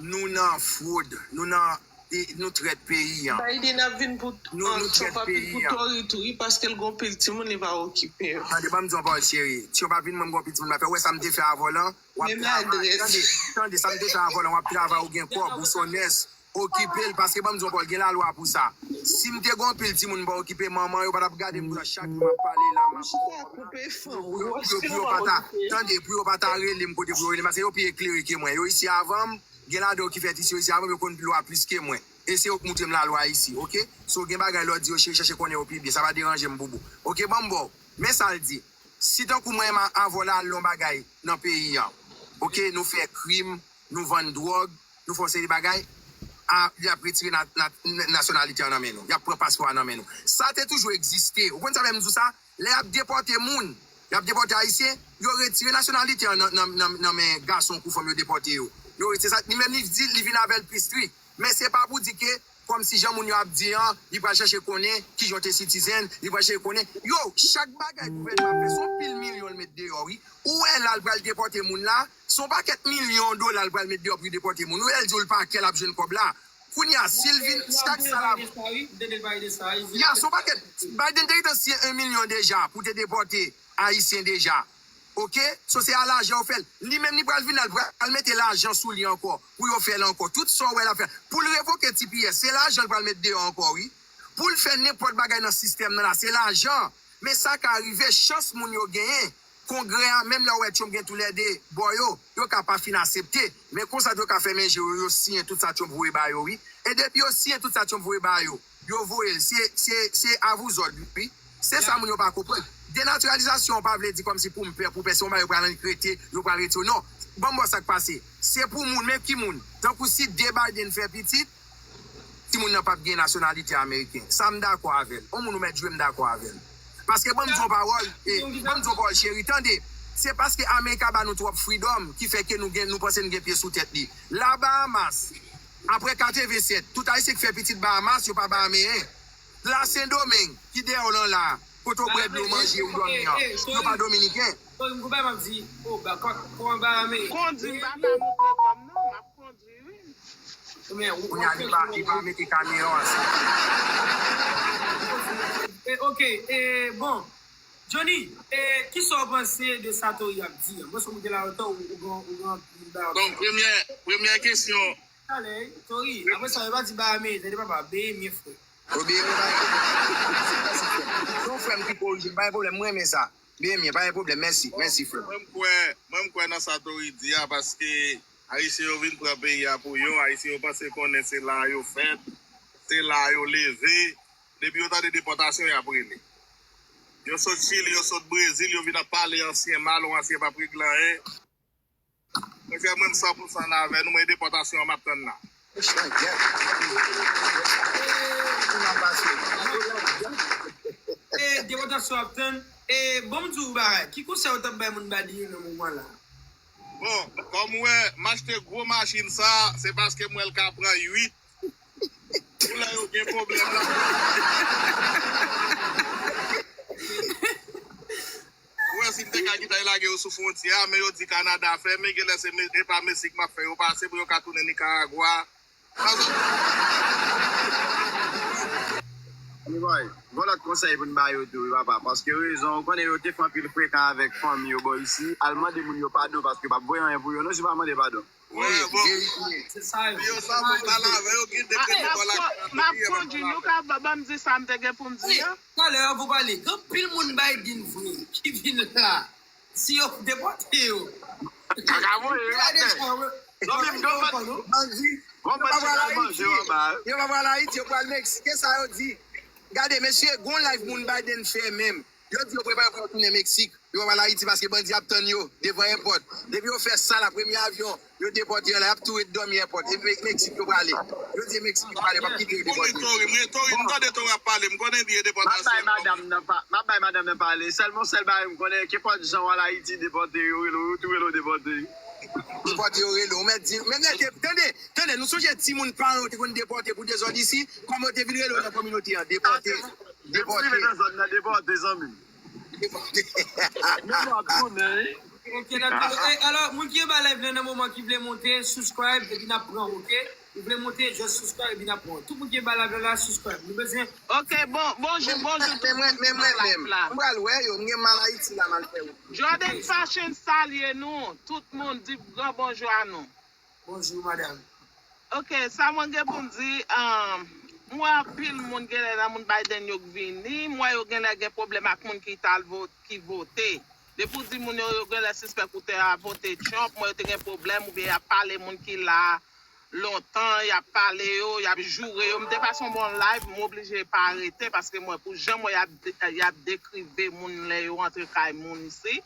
nou nan fwod, nou nan, e, nou trèt peyi an. Biden ap vin pou, nou, nou trèt peyi an. Trump ap vin pou Tori tou, wi, paske l gon pil timoun, li pa okipe yo. Tande, ban m di w yon pawòl, cheri. Trump ap vin, mwen m gon pil timoun, m ap fè, wè sa m te fè avè w lan, w ap travay. Tande, tande, sa m te fè avè w lan, w ap travay, ou gen kòb, ou son nès. Okipe l, paske ban m di w yon pawòl, gen lalwa pou sa. Si m te gen yon pil timoun m pa okipe, manman yo pa t ap gade m konsa chak jou m ap pale la, m ap. Ou chita koupe fanm ou, pou yo, pou yo pa ta, tande, pou yo pa ta rele m kote pou yo rele m, paske yo pi eklere ke mwen. Yo isi avan m, gen ladan yo ki fèt isi, yo isi avan m, yo konn lwa plis ke mwen. E se yo k moutre m lalwa isi, oke? So, gen bagay lè w di yo cheri, chèche konnen yo pi byen, sa pa deranje m boubou. Oke, ban m ba w. Men sa l di. Si tankou mwen menm avè w la al nan yon bagay nan peyi an, oke, nou fè krim, nou vann dwòg, nou fè yon seri de bagay, a, y ap retire na-, na-, nasyonalite an nan men nou. Y ap pran paspò a nan men nou. Sa te toujou egziste. Ou konn sa fè m di w sa? Lè y ap depòte moun, y ap depòte Ayisyen, yo retire nasyonalite an nan, nan, nan, nan men gason kou fanm yo depòte yo. Yo retire sa, li menm li di, li vin avè l pi strik. Men se pa pou di ke, kòmsi jan moun yo ap di an, li pral chèche konnen kijan w te citizen, li pral chèche konnen. Yo, chak bagay gouvènman ap fè, se yon pil milyon l met deyò, wi. Ou wè la, l pral depòte moun la, se yon pakèt milyon dola l pral met deyò pou l depòte moun. Ou wè l di w l pa kè l ap jwenn kòb la. Kounye a, si l vin, chak sa la. Ya, se yon pakèt. Biden te gentan siyen yon milyon deja pou te depòte Ayisyen deja. Oke? So, se a lajan yo fè l. Li menm, li pral vin la, l pral mete lajan sou li ankò, pou yo fè l ankò. Tout sa w wè l ap fè. Pou l revoke T P S, se lajan l pral met deyò ankò, wi. Pou l fè nenpòt bagay nan sistèm nan la, se lajan. Men sa ka rive, chans moun yo genyen. Kongrè a, menm lè w wè Trump gen toulède bò yo, yo ka pa fin asepte. Men konsa tou yo ka fèmen je yo, yo siyen tout sa Trump voye ba yo, wi. E depi yo siyen tout sa Trump voye ba yo, yo voye l. Se, se, se avou zòd, wi. Se sa moun yo pa konprann. Denatiralizasyon an pa vle di kòmsi pou m pè, pou pèsonn, yo pral annik rete, yo pral retire. Non. Ban m ba w sa k pase. Se pou moun, men ki moun? Tankou si de Biden fè pitit, timoun nan p ap gen nasyonalite ameriken. Sa m dakò avè l. On moun ou mèt jwe, m dakò avè l. Paske ban m di w yon pawòl, e, ban m di w yon pawòl, cheri, tande. Se paske Amerik ap ba nou twòp freedom ki fè ke nou gen, nou panse nou gen pye sou tèt li. La Bahamas, apre katrevennsèt, tout Ayisyen ki fè pitit Bahamas, yo pa Bahameyen. La Sendomeng, ki dèyè w lan la, kote w bwè dlo, manje, ou dòmi an, yo pa Dominiken. Kondwi, m pa ka montre kòm non, m ap kondwi, wi. Kounye a, li pa, li pa mete kamera ansanm. E, oke, e, bon. Johnny, e, kisa w panse de sa Tori ap di an? Mwen, se w moute la lontan, ou, ou gen, ou gen anpil bagay. Bon, premyè, premyè kesyon. Talè, Tori, apre sa, yo pa di ba ame, tande papa, beye mye frè. Ou beye mye, pa gen pwoblèm. Se yon frè m ki korije m, pa gen pwoblèm, mwen renmen sa. Beye mye, pa gen pwoblèm, mèsi, mèsi frè m. Mwen, m kwè, mwen, m kwè nan sa Tori di a, paske Ayisyen yo vin pran peyi a pou yo, Ayisyen yo panse konnen se la yo fèt, se la yo leve, depi yo tande depòtasyon, y ap rele. Yo sot Chili, yo sot Brezil, yo vin ap pale ansyen mal, yon ansyen p ap regle anyen. Frè mwen, m san pou san avè nou, mwen depòtasyon an m ap tann la. E, depòtasyon ap tann. E, bon, m di w bagay. Ki konsèy ou t ap bay moun Biden yo nan moman la? Bon, kòm ou wè, m achte gwo machin sa, se paske m wè l ka pran uit. Pou lè yo gen pwoblèm la. Ou wè si m te ka gentan lage yo sou fwontyè a, men yo di Kanada fèmen, genlè se Me- e pa Meksik m ap fè yo pase pou yo ka tounen Nikaragwa. Anyway, gon lòt konsèy pou n ba yo tou, wi papa, paske rezon, ou konnen yo te fè anpil frekan avèk fanmi yo bò isi, al mande moun yo padon paske yo p ap voye anyen pou yo non si yo pa mande padon. Wi, bon. Yo sa bon pale avè yo gen de kretyen bò la. M ap kondui, nou ka ban m di sa m te gen pou m di an? Talè a pou pale. Gen anpil moun Biden vre ki vin la. Si yo depòte yo. Kaka voye yo atè. Non, men gon bandi, gon bandi pral manje yo anba. Yo pa pral Ayiti, yo pral Meksik. E sa yo di? Gade, mesye, gon live moun Biden fè menm. Yo di yo prepare pou yo tounen Meksik. Yo pa pral Ayiti paske bandi ap tann yo devan èpòt. Depi yo fè sa la, premye avyon yo depòte an la, y ap tou ret dòmi èpòt. E Meksik yo prale. Yo di Meksik yo prale, yo p ap kite yo depòte. Tori, mwen Tori, m tande Tori ap pale, m konnen li e depòtasyon. M ap bay madanm nan pa, m ap bay madanm nan pale. Sèlman sèl bagay m konnen, kenpòt jan w al Ayiti depòte yo, rele w, yo tou rele w depòte. Depòte yo rele w, mèt di, men tande, tande, nou sonje timoun paran yo te konn depòte pou dezòd isi, kòman yo te vin rele w nan kominote an, depòte, depòte. Nan zòn nan depòte, zanmi m. Depòte. Men nou ap tounen, wi. Ok, dakò. E, alò, moun ki anba live la nan moman ki vle monte, subscribe, epi n ap pran, ok? Ou vle monte, just subscribe, epi n ap pran. Tout moun ki anba live la, la, subscribe. Nou bezwen. Ok, bon, bonjou, bonjou tout moun ki nan live la. M pral wè yo, m gen mal Ayiti la, mal fè yo. Jordan Fashion salye nou, tout moun di gran bonjou a nou. Bonjou, madanm. Ok, sa mwen gen pou m di, um, m wè anpil moun genlè nan moun Biden yo k vini, m wè yo genlè gen pwoblèm ak moun ki t al vo- ki vote. Depi w di moun yo, yo genlè sispèk ou te al vote Trump, m wè yo te gen pwoblèm oubyen y ap pale moun ki la lontan, y ap pale yo, y ap joure yo. M te pase yon bon live, m oblije pa rete paske m wè pou jan m wè y ap, y ap dekrive moun lè yo antre kay moun isi.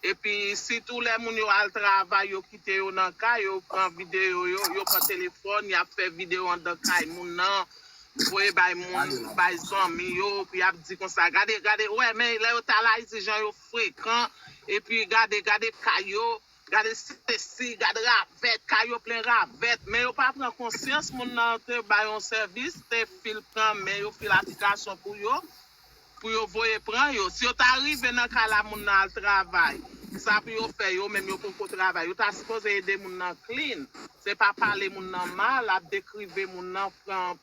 Epi sitou lè moun yo al travay, yo kite yo nan kay, yo pran videyo yo, yo pran telefòn, y ap fè videyo anndan kay moun nan, voye bay moun, bay zanmi yo, pou y ap di konsa, gade, gade, ou wè, men lè yo t al Ayiti, jan yo frekan, epi gade, gade kay yo, gade sesi, gade ravèt, kay yo plen ravèt, men yo pa pran konsyans, moun nan te bay yon sèvis, te fil pran men yo, fil aplikasyon pou yo, pou yo voye pran yo. Si yo ta rive nan kay la moun nan al travay, sa pou yo fè, yo menm yo poko travay. Yo ta sipoze ede moun nan clean. Se pa pale moun nan mal, ap dekrive moun nan, pran,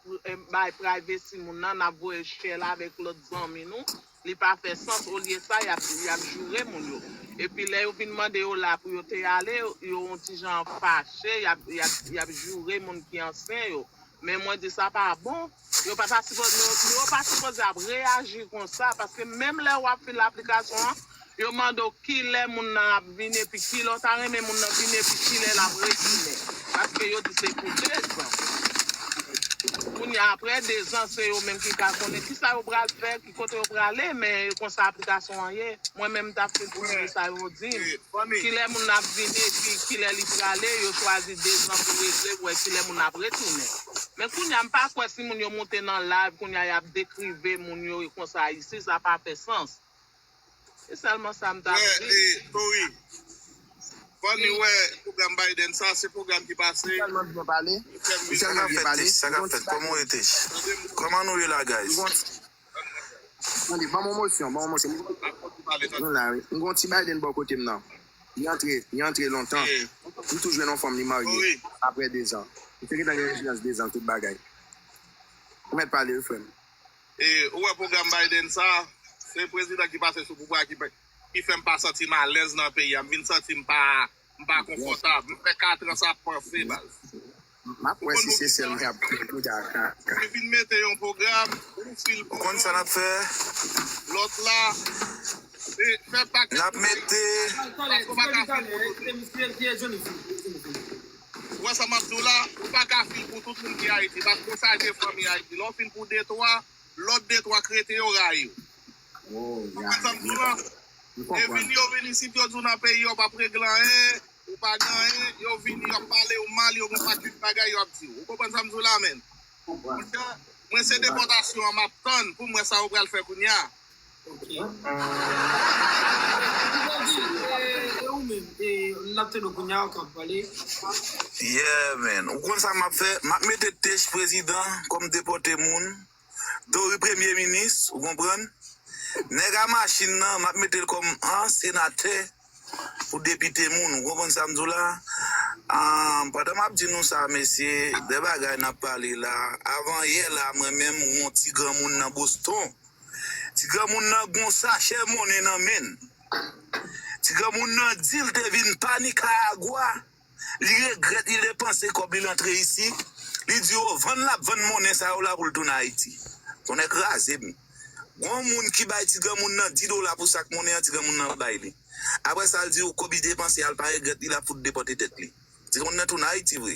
bay privacy moun nan, n ap voye share l avèk lòt zanmi nou. Li pa fè sans, olye sa, y ap, y ap joure moun yo. Epi lè yo vin mande yo la pou yo te ale, yo yon ti jan fache, y ap, y ap, y ap joure moun ki ansyen yo. Men mwen di sa pa bon. Yo pa ta sipoze, yo, yo pa sipoze ap reyaji konsa, paske menm lè w ap fil aplikasyon an, yo mande w kilè moun nan ap vini, epi kilè w ta renmen moun nan vini, epi kilè l ap retounen. Paske yo di se pou dezan. Kounye a, apre dezan, se yo menm ki ka konnen kisa yo pral fè, ki kote yo prale, men konsa aplikasyon an ye. Mwen menm, m t ap fil pou di sa yo di m. Kilè moun nan ap vini, epi kilè li prale, yo chwazi dezan pou regle, pou wè kilè moun nan ap retounen. Men kounye a, m pa kwè si moun yo monte nan live, kounye a, y ap dekrive moun yo e konsa isi, sa pa fè sans. Se sèlman sa m t ap di. Tori, Fanny wè pwogram Biden sa, se pwogram ki pase. Ou tèlman byen pale. Ou tèlman byen pale. Sa k ap fèt? Kòman w rete? Kòman nou ye la, guys? Tande, ban m yon mosyon, ban m yon mosyon. Nou la, wi. M gon ti Biden bò kote m nan. Li antre, li antre lontan. M tou jwenn yon fanm, li marye. Apre dezan. M te gentan gen rezidans dezan, tout bagay. Ou mèt pale, wi, frè m. E, ou wè pwogram Biden sa, se prezidan ki pase sou pouvwa ki, ki fè m pa santi m alèz nan peyi a. M vin santi m pa, m pa konfòtab. M fè katran sa ap panse, baz. M ap wè si se sèl mwen y ap pran pou ta ka. Li vin mete yon pwogram, ou fil pou Ou konn sa n ap fè? Lòt la, e, fè pa N ap mete. Ou pa ka fil pou tout. Ou wè sa m ap di w la, ou pa ka fil pou tout moun ki Ayiti. Paske w chaje fanmi Ayiti. Lè w fil pou de twa, lòt de twa k rete yo rayi w. Ou konn sa m di w la? E vini, yo vini isit, yo di w nan peyi yo p ap regle anyen. ou pa gen anyen, yo vini, y ap pale w mal, yo gen yon pakèt bagay y ap di w. Ou konprann sa m di w la, menn? Monchè, mwen se depòtasyon an m ap tann pou m wè sa yo pral fè kounye a. Ok. Ou menm, e, n ap tande w kounye a, w ka pale. Yeah, man. Ou konn sa m ap fè? M ap mete Tech prezidan kòm depòte moun. Dori premye minis, ou konprann? Nèg a machin nan, m ap mete l kòm, an, senatè pou depite moun, ou konprann sa m di w la? An, pandan m ap di nou sa, mesye, de bagay n ap pale la, avan yè la, mwen menm, m wè yon ti granmoun nan Boston. Ti granmoun nan gen yon sachè monnen nan men l. Ti granmoun nan di l te vin pa Nikaragwa. Li regrèt li depanse kòb li, l antre isi. Li di yo vann l ap vann monnen sa yo la pou l tounen Ayiti. Tonnè kraze m. Gon moun ki bay ti granmoun nan dis dola pou sak monnen an, ti granmoun nan bay li. Apre sa, l di yo kòb li depanse a, l pa regrèt li, l ap fout depòte tèt li. Ti granmoun nan tounen Ayiti vre.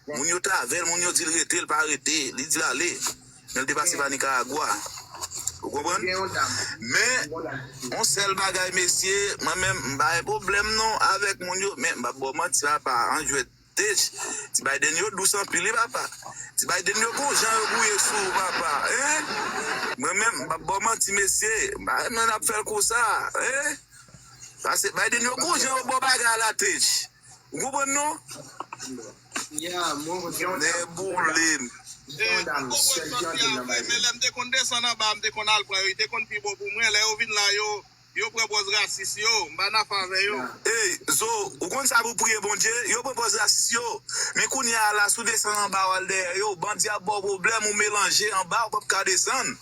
Moun yo t avè l, moun yo di l rete, l pa rete, li di l ale. Men l te pase pa Nikaragwa. Ou konprann? Men, yon sèl bagay, mesye, mwen menm, m pa gen pwoblèm non avèk moun yo, men m p ap ba w manti, papa, an jwèt Tech, ti Biden yo dous anpil, wi, papa. Ti Biden yo gon jan yo gouye sou ou, papa, en? Mwen menm, m p ap ba w manti, mesye, m pa renmen n ap fè l konsa, en? Pase Biden yo gon jan yo ba w bagay la, Tech. Ou konprann non? Ya, mwen konprann. Nèboule m. E, m konprann sòti a vre, men lè m te konn desann anba, m te konn al pran yo, li te konn pi bon pou mwen. Lè yo vin la, yo, yo pran pòz rasis yo, m pa nan afè avè yo. Ey, Zo, ou konn sa pou priye Bondye? Yo pran pòz rasis yo. Men kounye a la, si w desann anba w al dèyè yo, bandi ap ba w pwoblèm, ou melanje anba, ou p ap ka desann.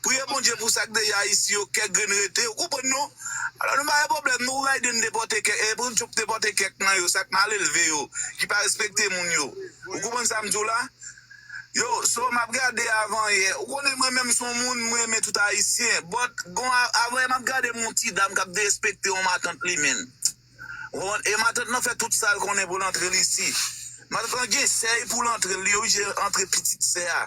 Priye Bondye pou sa k deja isi yo, kèk grenn rete, ou konprann non? Alò nou pa gen pwoblèm, nou Biden depòte kèk, e pou Trump depòte kèk nan yo, sa k mal elve yo, ki pa respekte moun yo. Ou konprann sa m di w la? Yo, so m ap gade avan yè, ou konnen mwen menm se yon moun, mwen renmen tout Ayisyen, but gon a-, avan yè m ap gade yon ti dam k ap derespekte yon matant li menm. Ou konprann? E matant lan fè tout sa l konnen pou l antre l isi. Matant lan gen sèy pou l antre l, li oblije antre pitit sè a.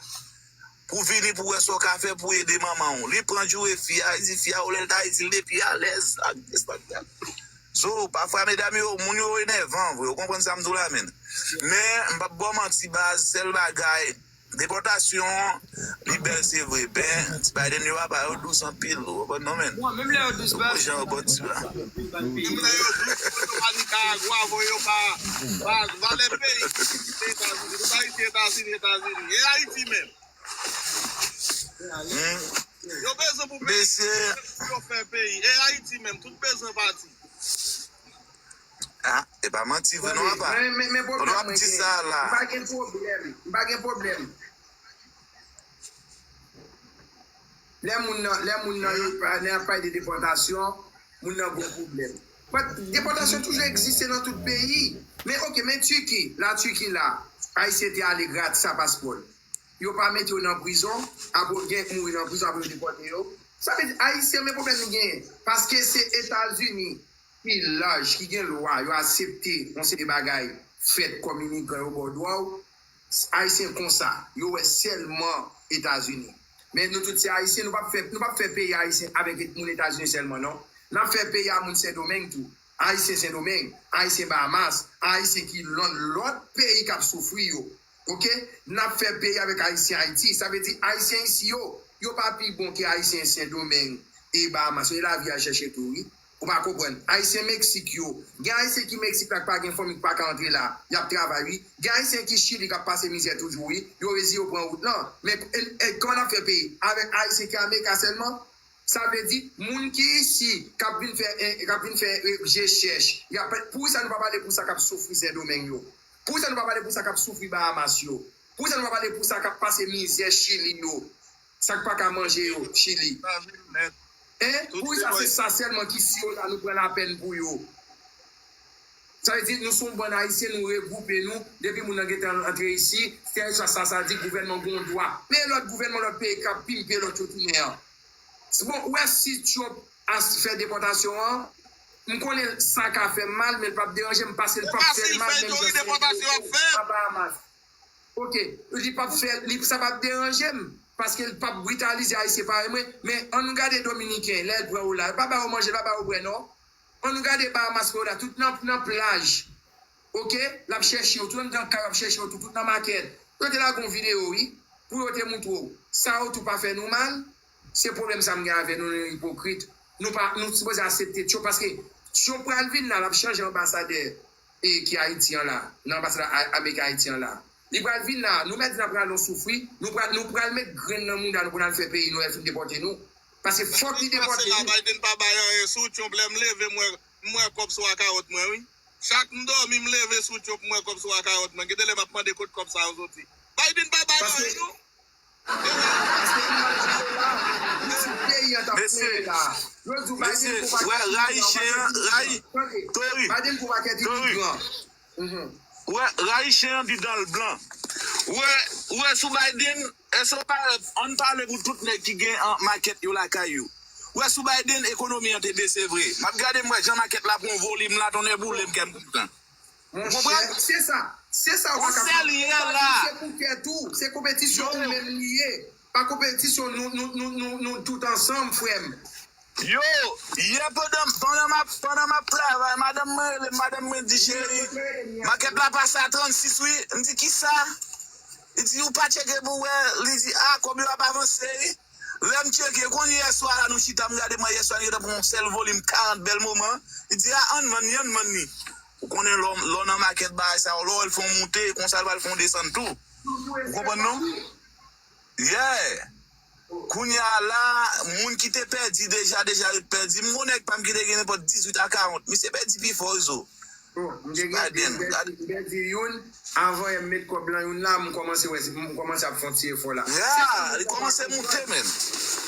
Pou vini pou wè sa w ka fè pou ede manman w. Li pran joure fi a, li di fi a, ou lè l ta di l depi alèz, ak dis, ak dat. So, pafwa, medam yo, moun yo enèvan vre, ou konprann sa m di w la, menn. Men, m p ap ba w manti, baz, sèl bagay, depòtasyon, li bèl, se vre. Ben, ti Biden yo, papa, yo dous anpil, ou konprann non, menn? Bon, menm lè yo dous, baz. Jan yo bò ti la. Menm lè yo dous, yo pa Nikaragwa, voye yo pa, pa, valè peyi, se Etazini, tout Ayiti, Etazini, Etazini. E Ayiti menm. Hmm. Yo bezwen pou peyi. Mesye. Pou yo fè peyi. E Ayiti menm, tout bezwen pati. Ah, e pa manti vre non, apa. Men, men, men pwoblèm mwen gen. M pa gen pwoblèm. M pa gen pwoblèm. Lè moun nan, lè moun nan, yo pa, lè y ap pale de depòtasyon, moun nan gon pwoblèm. But depòtasyon toujou egziste nan tout peyi. Men, oke, men Tiki, la Tiki la, Ayisyen te ale gratis a paspò l. Yo pa mete yo nan prizon, apre gen k mouri nan prizon, apre yo depòte yo. Sa vle di, Ayisyen, men pwoblèm li genyen. Paske se Etazini ki laj, ki gen lwa, yo aksepte yon seri de bagay fèt kòm imigran, yo ba w dwa w. Ayisyen konsa, yo wè sèlman Etazini. Men nou tout se Ayisyen, nou p ap fè, nou p ap fè peyi Ayisyen avèk moun Etazini sèlman, non. N ap fè peyi a moun Sendomeng tou. Ayisyen Sendomeng, Ayisyen Bahamas, Ayisyen ki nan lòt peyi k ap soufri yo. Oke? N ap fè peyi avèk Ayisyen Ayiti. Sa vle di, Ayisyen isi yo, yo pa pi bon ke Ayisyen Sendomeng e Bahamas. Se lavi y al chèche tou, wi. Ou pa konprann. Ayisyen Meksik yo, gen Ayisyen ki Meksik la k pa gen fanmi, k pa ka antre la, y ap travay, wi. Gen Ayisyen ki Chili k ap pase mizè toujou, wi. Yo rezi yo pran wout lan. Men, e, e, kòman n ap fè peyi? Avèk Ayisyen ki Amerika sèlman? Sa vle di, moun ki isi, k ap vin fè, eh, k ap vin fè, eh, rechèch, y ap, poukisa nou pa pale pou sa k ap soufri Sendomeng yo? Poukisa nou pa pale pou sa k ap soufri Bahamas yo? Poukisa nou pa pale pou sa k ap pase mizè Chili yo? Sa k pa ka manje yo, Chili? Hein? Poukisa se sa sèlman ki si yo la nou pran lapèn pou yo? Sa vle di, nou se yon bann Ayisyen, nou regwoupe nou, depi moun nan gentan antre isi, se sa, sa, sa di gouvènman gon dwa. Men lòt gouvènman lòt peyi k ap pimpe lòt yo tounen an. Bon, ou wè si Trump a fè depòtasyon an, m konnen sa ka fè m mal, men l p ap deranje m paske l p ap fè l mal menm jan si Sendomeng a Bahamas. Oke, li p ap fè, li, sa p ap deranje m, paske l p ap britalize Ayisyen parèy mwen, men ann nou gade Dominiken, lè l pran yo la, yo pa ba yo manje, yo pa ba yo bwè non. Ann nou gade Bahamas pran yo la, tout nan, nan plaj. oke, l ap chèche w tou, anndan kay w ap chèche w tou, tout nan makèt. Yo te lage yon videyo, wi, pou yo te montre w. Sa yo tou pa fè nou mal. Se pwoblèm sa m gen avè nou, nou ipokrit. Nou pa, nou sipoze aksepte Trump, paske Trump pral vin la, l ap chanje anbasadè e ki Ayiti an la, nan anbasad a- Amerik Ayiti an la. Li pral vin la, nou mèt di n ap rale yon soufri, nou pral, nou pral met grenn nan mouda nou pou n al fè peyi nou lè l fin depòte nou. Paske fòk li depòte nou. Biden pa bay anyen sou Trump, lè m leve, m wè, m wè kòb sou akawòt mwen, wi. Chak m dòmi, m leve sou Trump, m wè kòb sou akawòt mwen. Gen de lè m ap mande kot kòb sa yo soti. Biden pa bay anyen, non. Paske imaj li yo la, li di peyi an t ap plere la. Yo di w Biden gon pakèt imigran, pakèt imigran. Tande, Biden gon pakèt imigran. Wè, rayichen an di dan l blan. Wè, wè sou Biden, èske w pa, ann pale pou tout nèg ki gen an makèt yo lakay yo. Wè sou Biden, ekonomi an te bese vre. M ap gade m wè jan makèt la pran volim la, tonnè boule m kè m kontan. Monchè, se sa. Se sa ou pa ka konprann. Konpayi se pou tèt ou. Se konpetisyon ou menm li ye. Pa konpetisyon nou, nou, nou, nou, nou tout ansanm, frè m. Yo, yè pandan, pandan m ap, pandan m ap travay, madanm mwen rele m, madanm mwen di, cheri, makèt la pase a trannsis wi. M di, kisa? Li di, ou pa tcheke pou w wè? Li di, a, kòb yo ap avanse wi. Lè m tcheke, konn yè swa la nou chita, m gade mwen yè swa, nou gentan pran yon sèl volim karant bèl moman. Li di, a, ann vann li, ann vann li. Ou konnen lè w nan makèt bagay sa yo, lè w wè l fè yon moute, konsa l pral fè yon desann tou. Ou konprann non? Yeah. Kounye a la, moun ki te pèdi deja, deja yo pèdi. M gon nèg pa m ki te gen nenpòt dizuit a karant. Misye pèdi pi fò, Izo. Bon, m te gen de, m pèdi, m pèdi youn. Avan yè m met kòb lan youn la, m kòmanse wè, m kòmanse ap fè yon ti efò la. Yeah, li kòmanse moute menm.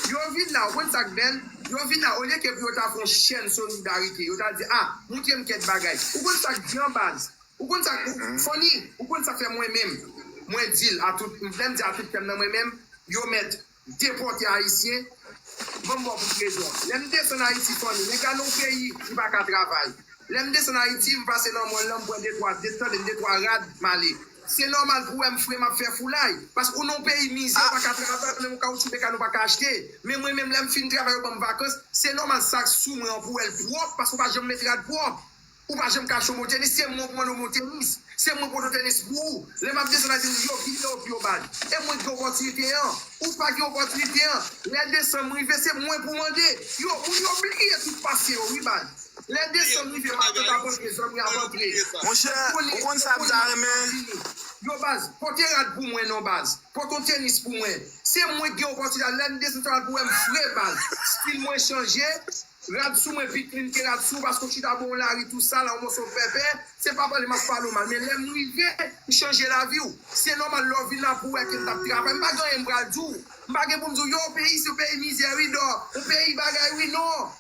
Yo vin la, ou konn sa k bèl? Yo vin la, olye ke pou yo ta fè yon chèn solidarite, yo ta di, a, moutre m kèk bagay. Ou konn sa k di an baz? Ou konn sa, ou, Fanny, ou konn sa fè mwen menm. Mwen di l a tout, lè m di a tout kè m nan mwen menm, yo mèt depòte Ayisyen, ban m ba w pou rezon. Lè m desann Ayiti, Fanny, nèg la nan yon peyi, li pa ka travay. Lè m desann Ayiti, m pase nan mòl lan, m pran de twa, de, tande m, de twa rad, m ale. Se nòmal pou w wè m fre, m ap fè foulay. Paske ou nan yon peyi mizè, ou pa ka travay, ou nan yon kawoutchou mekanik, ou pa ka achte. Men mwen menm, lè m fin travay, yo ban m vakans, se nòmal sa k sou mwen an pou w wè l pwòp, paske ou pa janm met rad pwòp. Ou pa janm ka achte yon bon tenis, se mwen ou pou mande yon bon tenis. Se mwen pote tenis pou ou. Lè m ap desann la, di m, yo, ki lè w pi yo bal. E mwen ki gen opòtinite an. Ou pa gen opòtinite an. Lè desanm rive, se mwen pou mande. Yo, moun yo bliye tout pase yo, wi, baz. Lè desanm rive, matant ap antre, zanmi ap antre. Monchè, ou konn sa m ta renmen? Yo, baz, pote rad pou mwen non, baz. Pote yon tenis pou mwen. Se mwen ki gen opòtinite. Lè m desann sa rad pou mwen, m fre, baz. Stil mwen chanje. Rad sou mwen pi clean ke rad sou ou, paske w chita bò yon lari tou sal, yon moso pèpè, se pa pale m ap pale w mal, men lè m rive, m chanje lavi w. Se nòmal lè w vin la pou w wè ke m t ap travay, m pa gen anyen m pral di w. M pa gen pou m di w, yo, peyi se yon peyi mizè wi, dò, yon peyi bagay wi, non.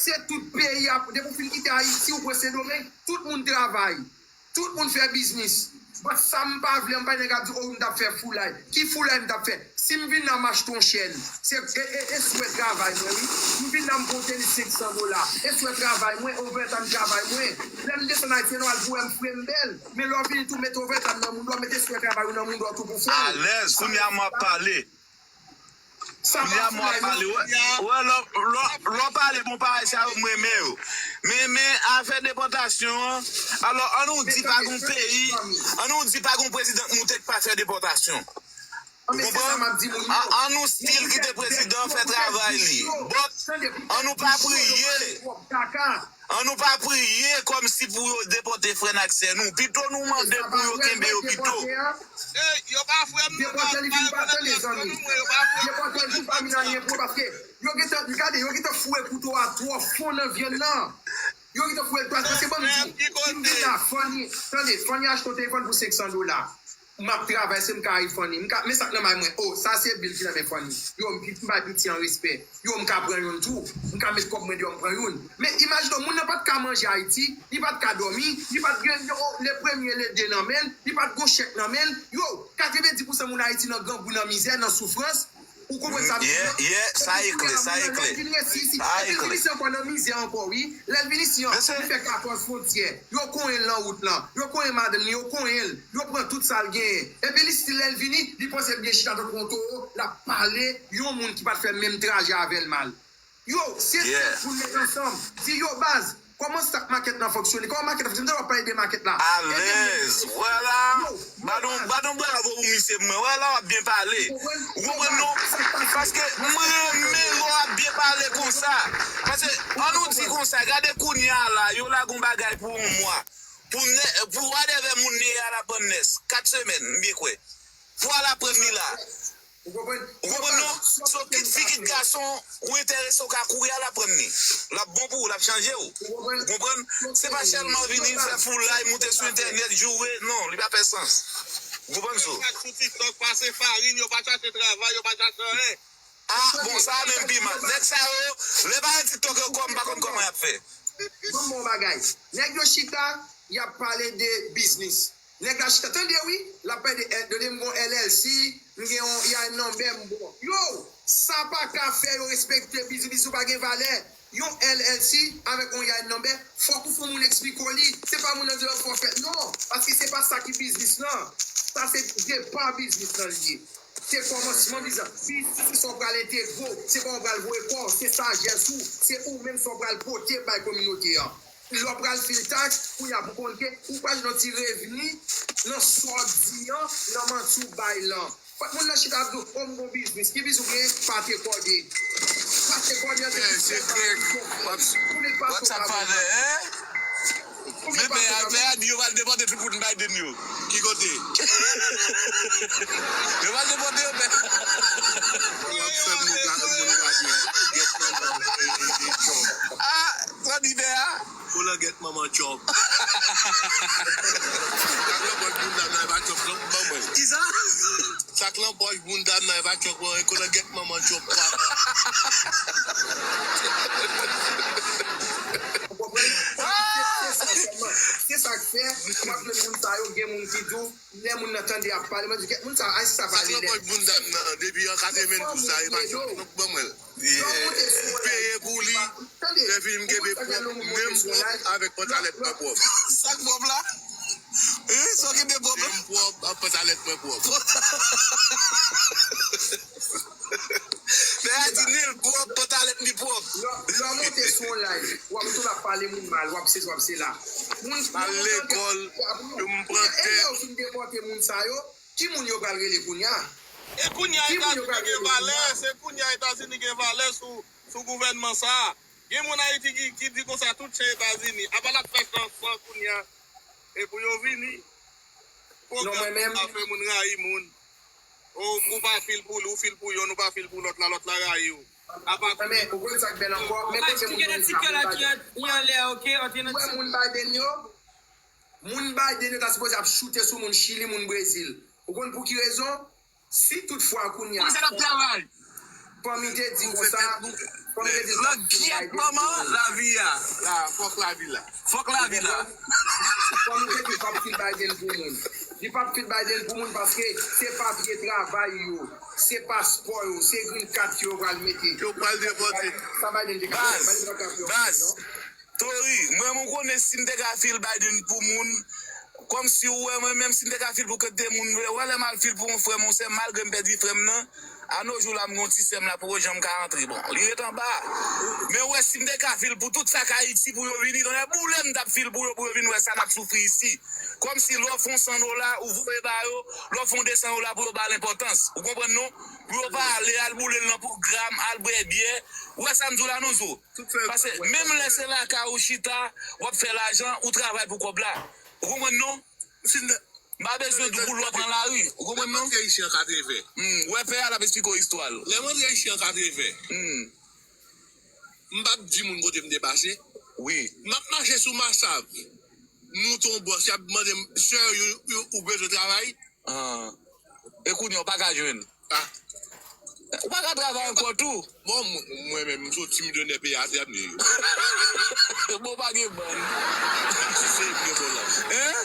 Se tout peyi a, depi w fin kite Ayiti, ou pran Sendomeng, tout moun travay. Tout moun fè biznis. But sa m pa vle, m pa nèg ap di, oh, m t ap fè foulay. Ki foulay m t ap fè? Si m vin la, m achte yon chèn. Se, e, e, e swè travay mwen, wi. M vin la, m pran yon tenis senk san dola. E swè travay mwen, overtime travay mwen. Lè m desann Ayiti, se nòmal pou wè m fre, m bèl. Men lè w vini tou, mete overtime nan moun dò, mete swè travay ou nan moun dò tou pou fè l. Alèz, kounye a m ap pale. Kounye a m w ap pale, wè, wè, lè, lè, lè w pale bon parèy sa yo, m renmen yo. Men, men, afè depòtasyon an, alò, an nou di pa gon peyi, an nou di pa gon prezidan k moute k pa fè depòtasyon. Ou konprann? An, an nou still kite prezidan an fè travay li. But, an nou pa priye. An nou pa priye kòmsi pou yo depòte frè n ak sè nou. Pito nou mande pou yo kenbe yo pito. Ey, yo pa frè m non, pa, pa yo nan tèt nou, mwen, yo pa frè m. Depòte l vin pa vin anyen pou paske yo gentan, gade, yo gentan foure kouto a twò fon nan vyann nan. Yo gentan foure l twò, paske ban m di w, si m vin la, Fanny, tande, Fanny achte yon telefòn pou senk san dola. M ap travay, se m ka ri Fanny. M ka, men sa k nan may mwen. Oh, sa se bil ki nan men Fanny. Yo, m, m bay piti an respè. Yo, m ka pran youn tou. M ka met kòb mwen deyò, m pran youn. Men imajine w, moun nan pa t ka manje Ayiti, li pa t ka dòmi, li pa t gen, oh, le premye, le de nan men l, li pa t gon chèk nan men l. Yo, katrevenndis pousan moun Ayiti nan grangou, nan mizè, nan soufrans. Ou konprann sa m di an? Epi kounye a, moun nan, lè l vin resi isi, epi l vin isi ankò nan mizè ankò, wi. Lè l vin isi an, li fè katòz fwontyè. Yo konyen l nan wout lan. Yo konyen madanm li, yo konyen l. Yo pran tout sa l genyen. Epi li still lè l vini, li panse l byen chita tankou yon towo, l ap pale yon moun ki pa t fè menm trajè avè l mal. Yo, se tout pou n met ansanm. Di yo, baz, Kòman stock market lan fonksyone? Kòman market lan fonksyone? M ta w ap pale de market la. Alèz. Wè la. Ba nou, ba nou bravo pou misye mwen. Wè la, w ap byen pale. Ou konprann non? Paske m renmen lè w ap byen pale konsa. Paske, ann nou di konsa, gade kounye a la, yo lage yon bagay pou yon mwa. Pou nè, pou whatever moun li ye a l ap pran nès. Kat semèn, m byen kwè. Pou al aprann li la. Ou konprann? Ou konprann non? So, kit fi, kit gason, ou enterese, ou ka kouri al aprann li. L ap bon pou ou, l ap chanje w. Ou konprann? Se pa sèlman vini, fè foulay, moute sou entènèt, joure. Non, li pa fè sans. Ou konprann, so? Yo pa sou TikTok, pase farin, yo pa chache travay, yo pa chache anyen. Ah, bon, sa a menm pi mal. Nèg sa yo, lè pa gen TikTok yo, kòm pa konn kòman y ap fè. Ban m yon bagay. Nèg yo chita, y ap pale de biznis. Nèg la chita, tande wi, l ap pale de, tande m gon L L C, m gen yon I A N number, m bon. Yo, sa pa ka fè yo respekte biznis, biznis ou pa gen valè. Yon L L C avèk yon I A N number, fòk ou fè moun eksplike w li. Se pa moun nan di w fò fèt, non. Paske se pa sa ki biznis lan. Sa se depa biznis lan li ye. Se kòmansman biznis. Biznis se sa w pral entegre w, se kòman w pral voye kò w, se sajès ou, se ou menm sa w pral pote bay kominote an. Lè w pral fil taks, kounye a pou konn ke ou pral jwenn yon ti revni nan sa w di an, nan manti w bay lan. Fòk moun nan chita ap di w, o, m gon biznis. Ki biznis ou gen? Pate kòde. Pate kòde an se biznis. Ou vin pase w pale. Men pè a, pè a di yo pral depòte tout moun Biden yo. Ki kote? Yo pral depòte yo, pè. Yo ap fè moun la, moun la di, get manman, e, e, e, Trump. Ah, sa di pè a? Pou langèt manman Trump. Sa k nan pòch bounda m nan, e pa Trump, non, ban mwen. Kisa? Sa k nan pòch bounda m nan, e pa Trump, non, e kolangèt manman Trump, papa. Ou konprann? Se, se, se sa sèlman. Se sa k fè, w ap jwenn moun sa yo, gen moun ki di w, lè moun nan tande y ap pale, mwen di, "Kèt moun sa, Ayisyen sa pale lèd." Sa k nan pòch bounda m nan, depi an katrevenndous la, e pa Trump, non, ban mwen l. Yeah. Peye pou li, lè fini m kenbe pwòp, menm pwòp avèk pantalèt mwen pwòp. Sa k pwòp la? Hein? Sa w kenbe pwòp la? Menm pwòp, ak pantalèt mwen pwòp. Pè a di nil pwòp, pantalèt li pwòp. Lè, lè w monte sou yon live, w ap tou la pale moun mal, w ap sesi, w ap sela. Moun, al lekòl, yo m pran tèt. E lè yo fin depòte moun sa yo, ki moun yo pral rele kounye a? E kounye a Etazini gen valè, se kounye a Etazini gen valè sou, sou gouvènman sa a. Gen moun Ayiti ki, ki di konsa tout se Etazini. Apa l ap fè san, san kounye a. E pou yo vini. Pwogram sa fè moun rayi moun. Ou, ou pa fil pou li, ou fil pou yonn, ou pa fil pou lòt la, lòt la rayi w. Apa men, ou konn sa k bèl ankò? Men kote moun yo la ki anlè, oke, antre nan ti. Ou wè moun Biden yo? Moun Biden yo ta sipoze ap choute sou moun Chili, moun Brezil. Ou konn pou ki rezon? Si toutfwa kounye a, fanmi te di konsa, fanmi te di l p ap fil Biden pou moun. Lavi a. La, fòk lavi la. Fòk lavi la. Fanmi te di l p ap fil Biden pou moun. Li p ap fil Biden pou moun paske se papye travay yo, se paspò yo, se green card yo pral mete. Yo pral depòte. Sa Biden te ka fè? Biden pa ka fè anyen, non. Tori, mwen menm ou konnen si m te ka fil Biden pou moun, kòmsi ou wè mwen menm si m te ka fil pou kantite moun vre, ou wè lè m al fil pou yon frè m, yon sè m, malgre m pèdi frè m nan, a no jou la m gen yon ti sè m la poko janm ka antre. Bon, li ret anba. Men ou wè si m te ka fil pou tout sa k Ayiti pou yo vini, tonnè boule m t ap fil pou yo, pou yo vin wè sa n ap soufri isi. Kòmsi lè w fè yon san dola, ou voye ba yo, lè w fè yon de san dola pou yo ba l enpòtans. Ou konprann non? Pou yo pa ale, al boule l nan pwogram, al bwè byè. Ou wè sa m di w la non, Zo? Paske menm lè se lakay ou chita, w ap fè lajan, ou travay pou kòb la. Ou konprann non? M pa bezwen di w pou lè w pran lari. Ou konprann non? Lè m antre ichi an katreven. Hmm, ou wè pè a l ap esplike w istwa l. Lè m antre ichi an katreven. Hmm. M p ap di moun kote m te pase. Wi. M ap mache sou Masav. M monte yon bòs, y ap mande m, "Sè, ou, ou, ou bezwen travay?" Ah. E kounye a, ou pa ka jwenn. Ah. Ou pa ka travay ankò tou. Bon, mwen, mwen menm, m soti milyonè peyi a, se ap li. Bon, pa gen bann. Se vre bon la. Hein?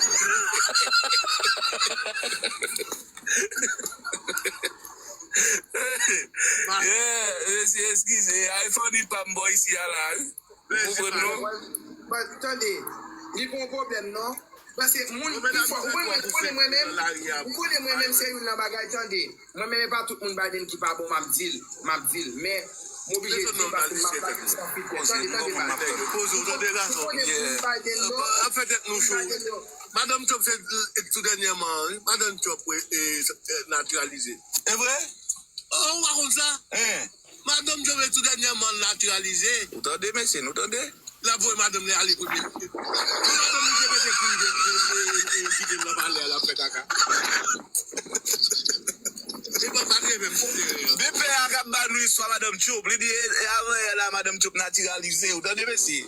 Yeah, mesye, eskize. Ay, fanmi pa m bò isi a la, wi. Ou konprann non? Tande, li pa yon pwoblèm non. Paske moun pi fò, ou konnen mwen menm, ou konnen mwen menm se youn nan bagay, tande. Mwen menm e pa tout moun Biden ki pa bon, m ap di l, m ap di l. Men, M oblije di l paske m ap pale san filtè. Tande, tande, Biden. Poze w, tande, gason. Ou konnen moun Biden yo. Ap fè tèt nou cho. Madanm Trump se, e, tou dènyèman, wi. Madanm Trump, e, e, natiralize. E vre? Oh, ou pa konn sa? Madanm Trump e tou dènyèman natiralize. Ou tande, mesye, nou tande? L ap voye madanm li ale premye. Pou madanm li te mete kou li te, te, te, te kite l nan palè a, l ap fè kaka. E pa, pa t renmen m kite. Bepè a k ap ba nou istwa madanm Trump. Li di, e, e, avan yè la, madanm Trump natiralize. Ou tande, mesye?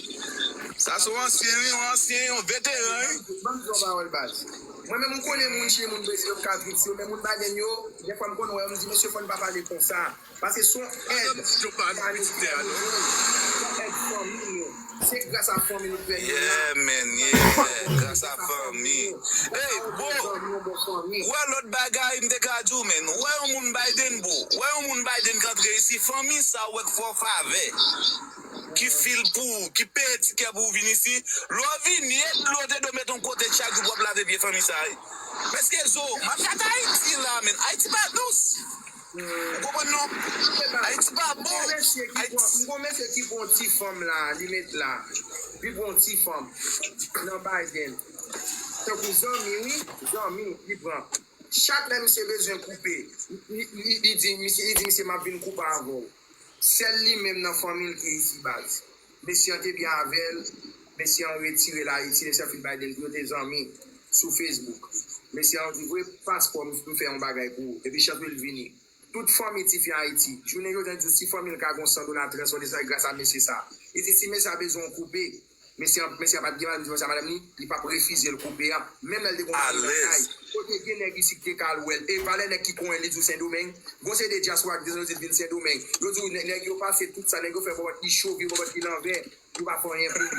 Sa se yon ansyen, wi, yon ansyen, yon veteran, wi. Ban m di yon pawòl, baz. Mwen menm, m konnen moun Chili, moun Brezil, yo ka trik si yo, men moun Biden yo, dèfwa m konn wè yo, m di, mesye, fò n pa pale konsa. Paske se yon èd. Madanm Trump pa vin vizite a, non. Se yon èd fanmi nou. Se gras a fanmi nou k fè nou la. Yeah, man, yeah. Gras a fanmi. Hey, bro. Ou wè lòt bagay, m te ka di w, men. Ou wè yon moun Biden, bro. Ou wè yon moun Biden k antre isi, fanmi sa w wè k fè w favè. Ki fil pou ou, ki peye tikè pou ou vin isi. Lè w vini, e dlo te dwe met yon kote chak jou pou w ap lave pye fanmi sa, wi. Mèske zo, m ap gade Ayiti la, men. Ayiti pa dous. Ou konprann non? Ayiti pa bon. Gon mesye ki pran, gon mesye ki pran ti fanm la, li met la. Li pran ti fanm nan Biden. Tankou zanmi, wi, zanmi, li pran. Chak lè misye bezwen koupe, li, li, li di, misye, li di, misye, m ap vin koupe avè w. Sèl li menm nan fanmi l ki isi, baz. Mesye an te byen avè l, mesye an retire l Ayiti, mesye an fin Biden, yo te zanmi sou Facebook. Mesye an di, voye paspò m, m fè yon bagay pou ou. Epi chante l vini. Tout fanmi tifi Ayiti. Jounen jodi a, di w si fanmi l ka gon san dola transfè, se gras a mesye sa. Li di si mesye a bezwen yon koupe, mesye an, mesye a pa t gen madanm, li di mesye a madanm li, li p ap refize l koupe a. Menm lè l te gon mari nan kay, kote gen nèg isi ki te ka al wè l. E pa lè nèg ki konnen li di w Sendomeng. Gon seri de dyaspora ki desann yo di l vin Sendomeng. Yo di w nè-, nèg yo pase tout sa, nèg yo fè bòbòt li cho, vire bòbòt li lanvè. Yo pa fè anyen pou li.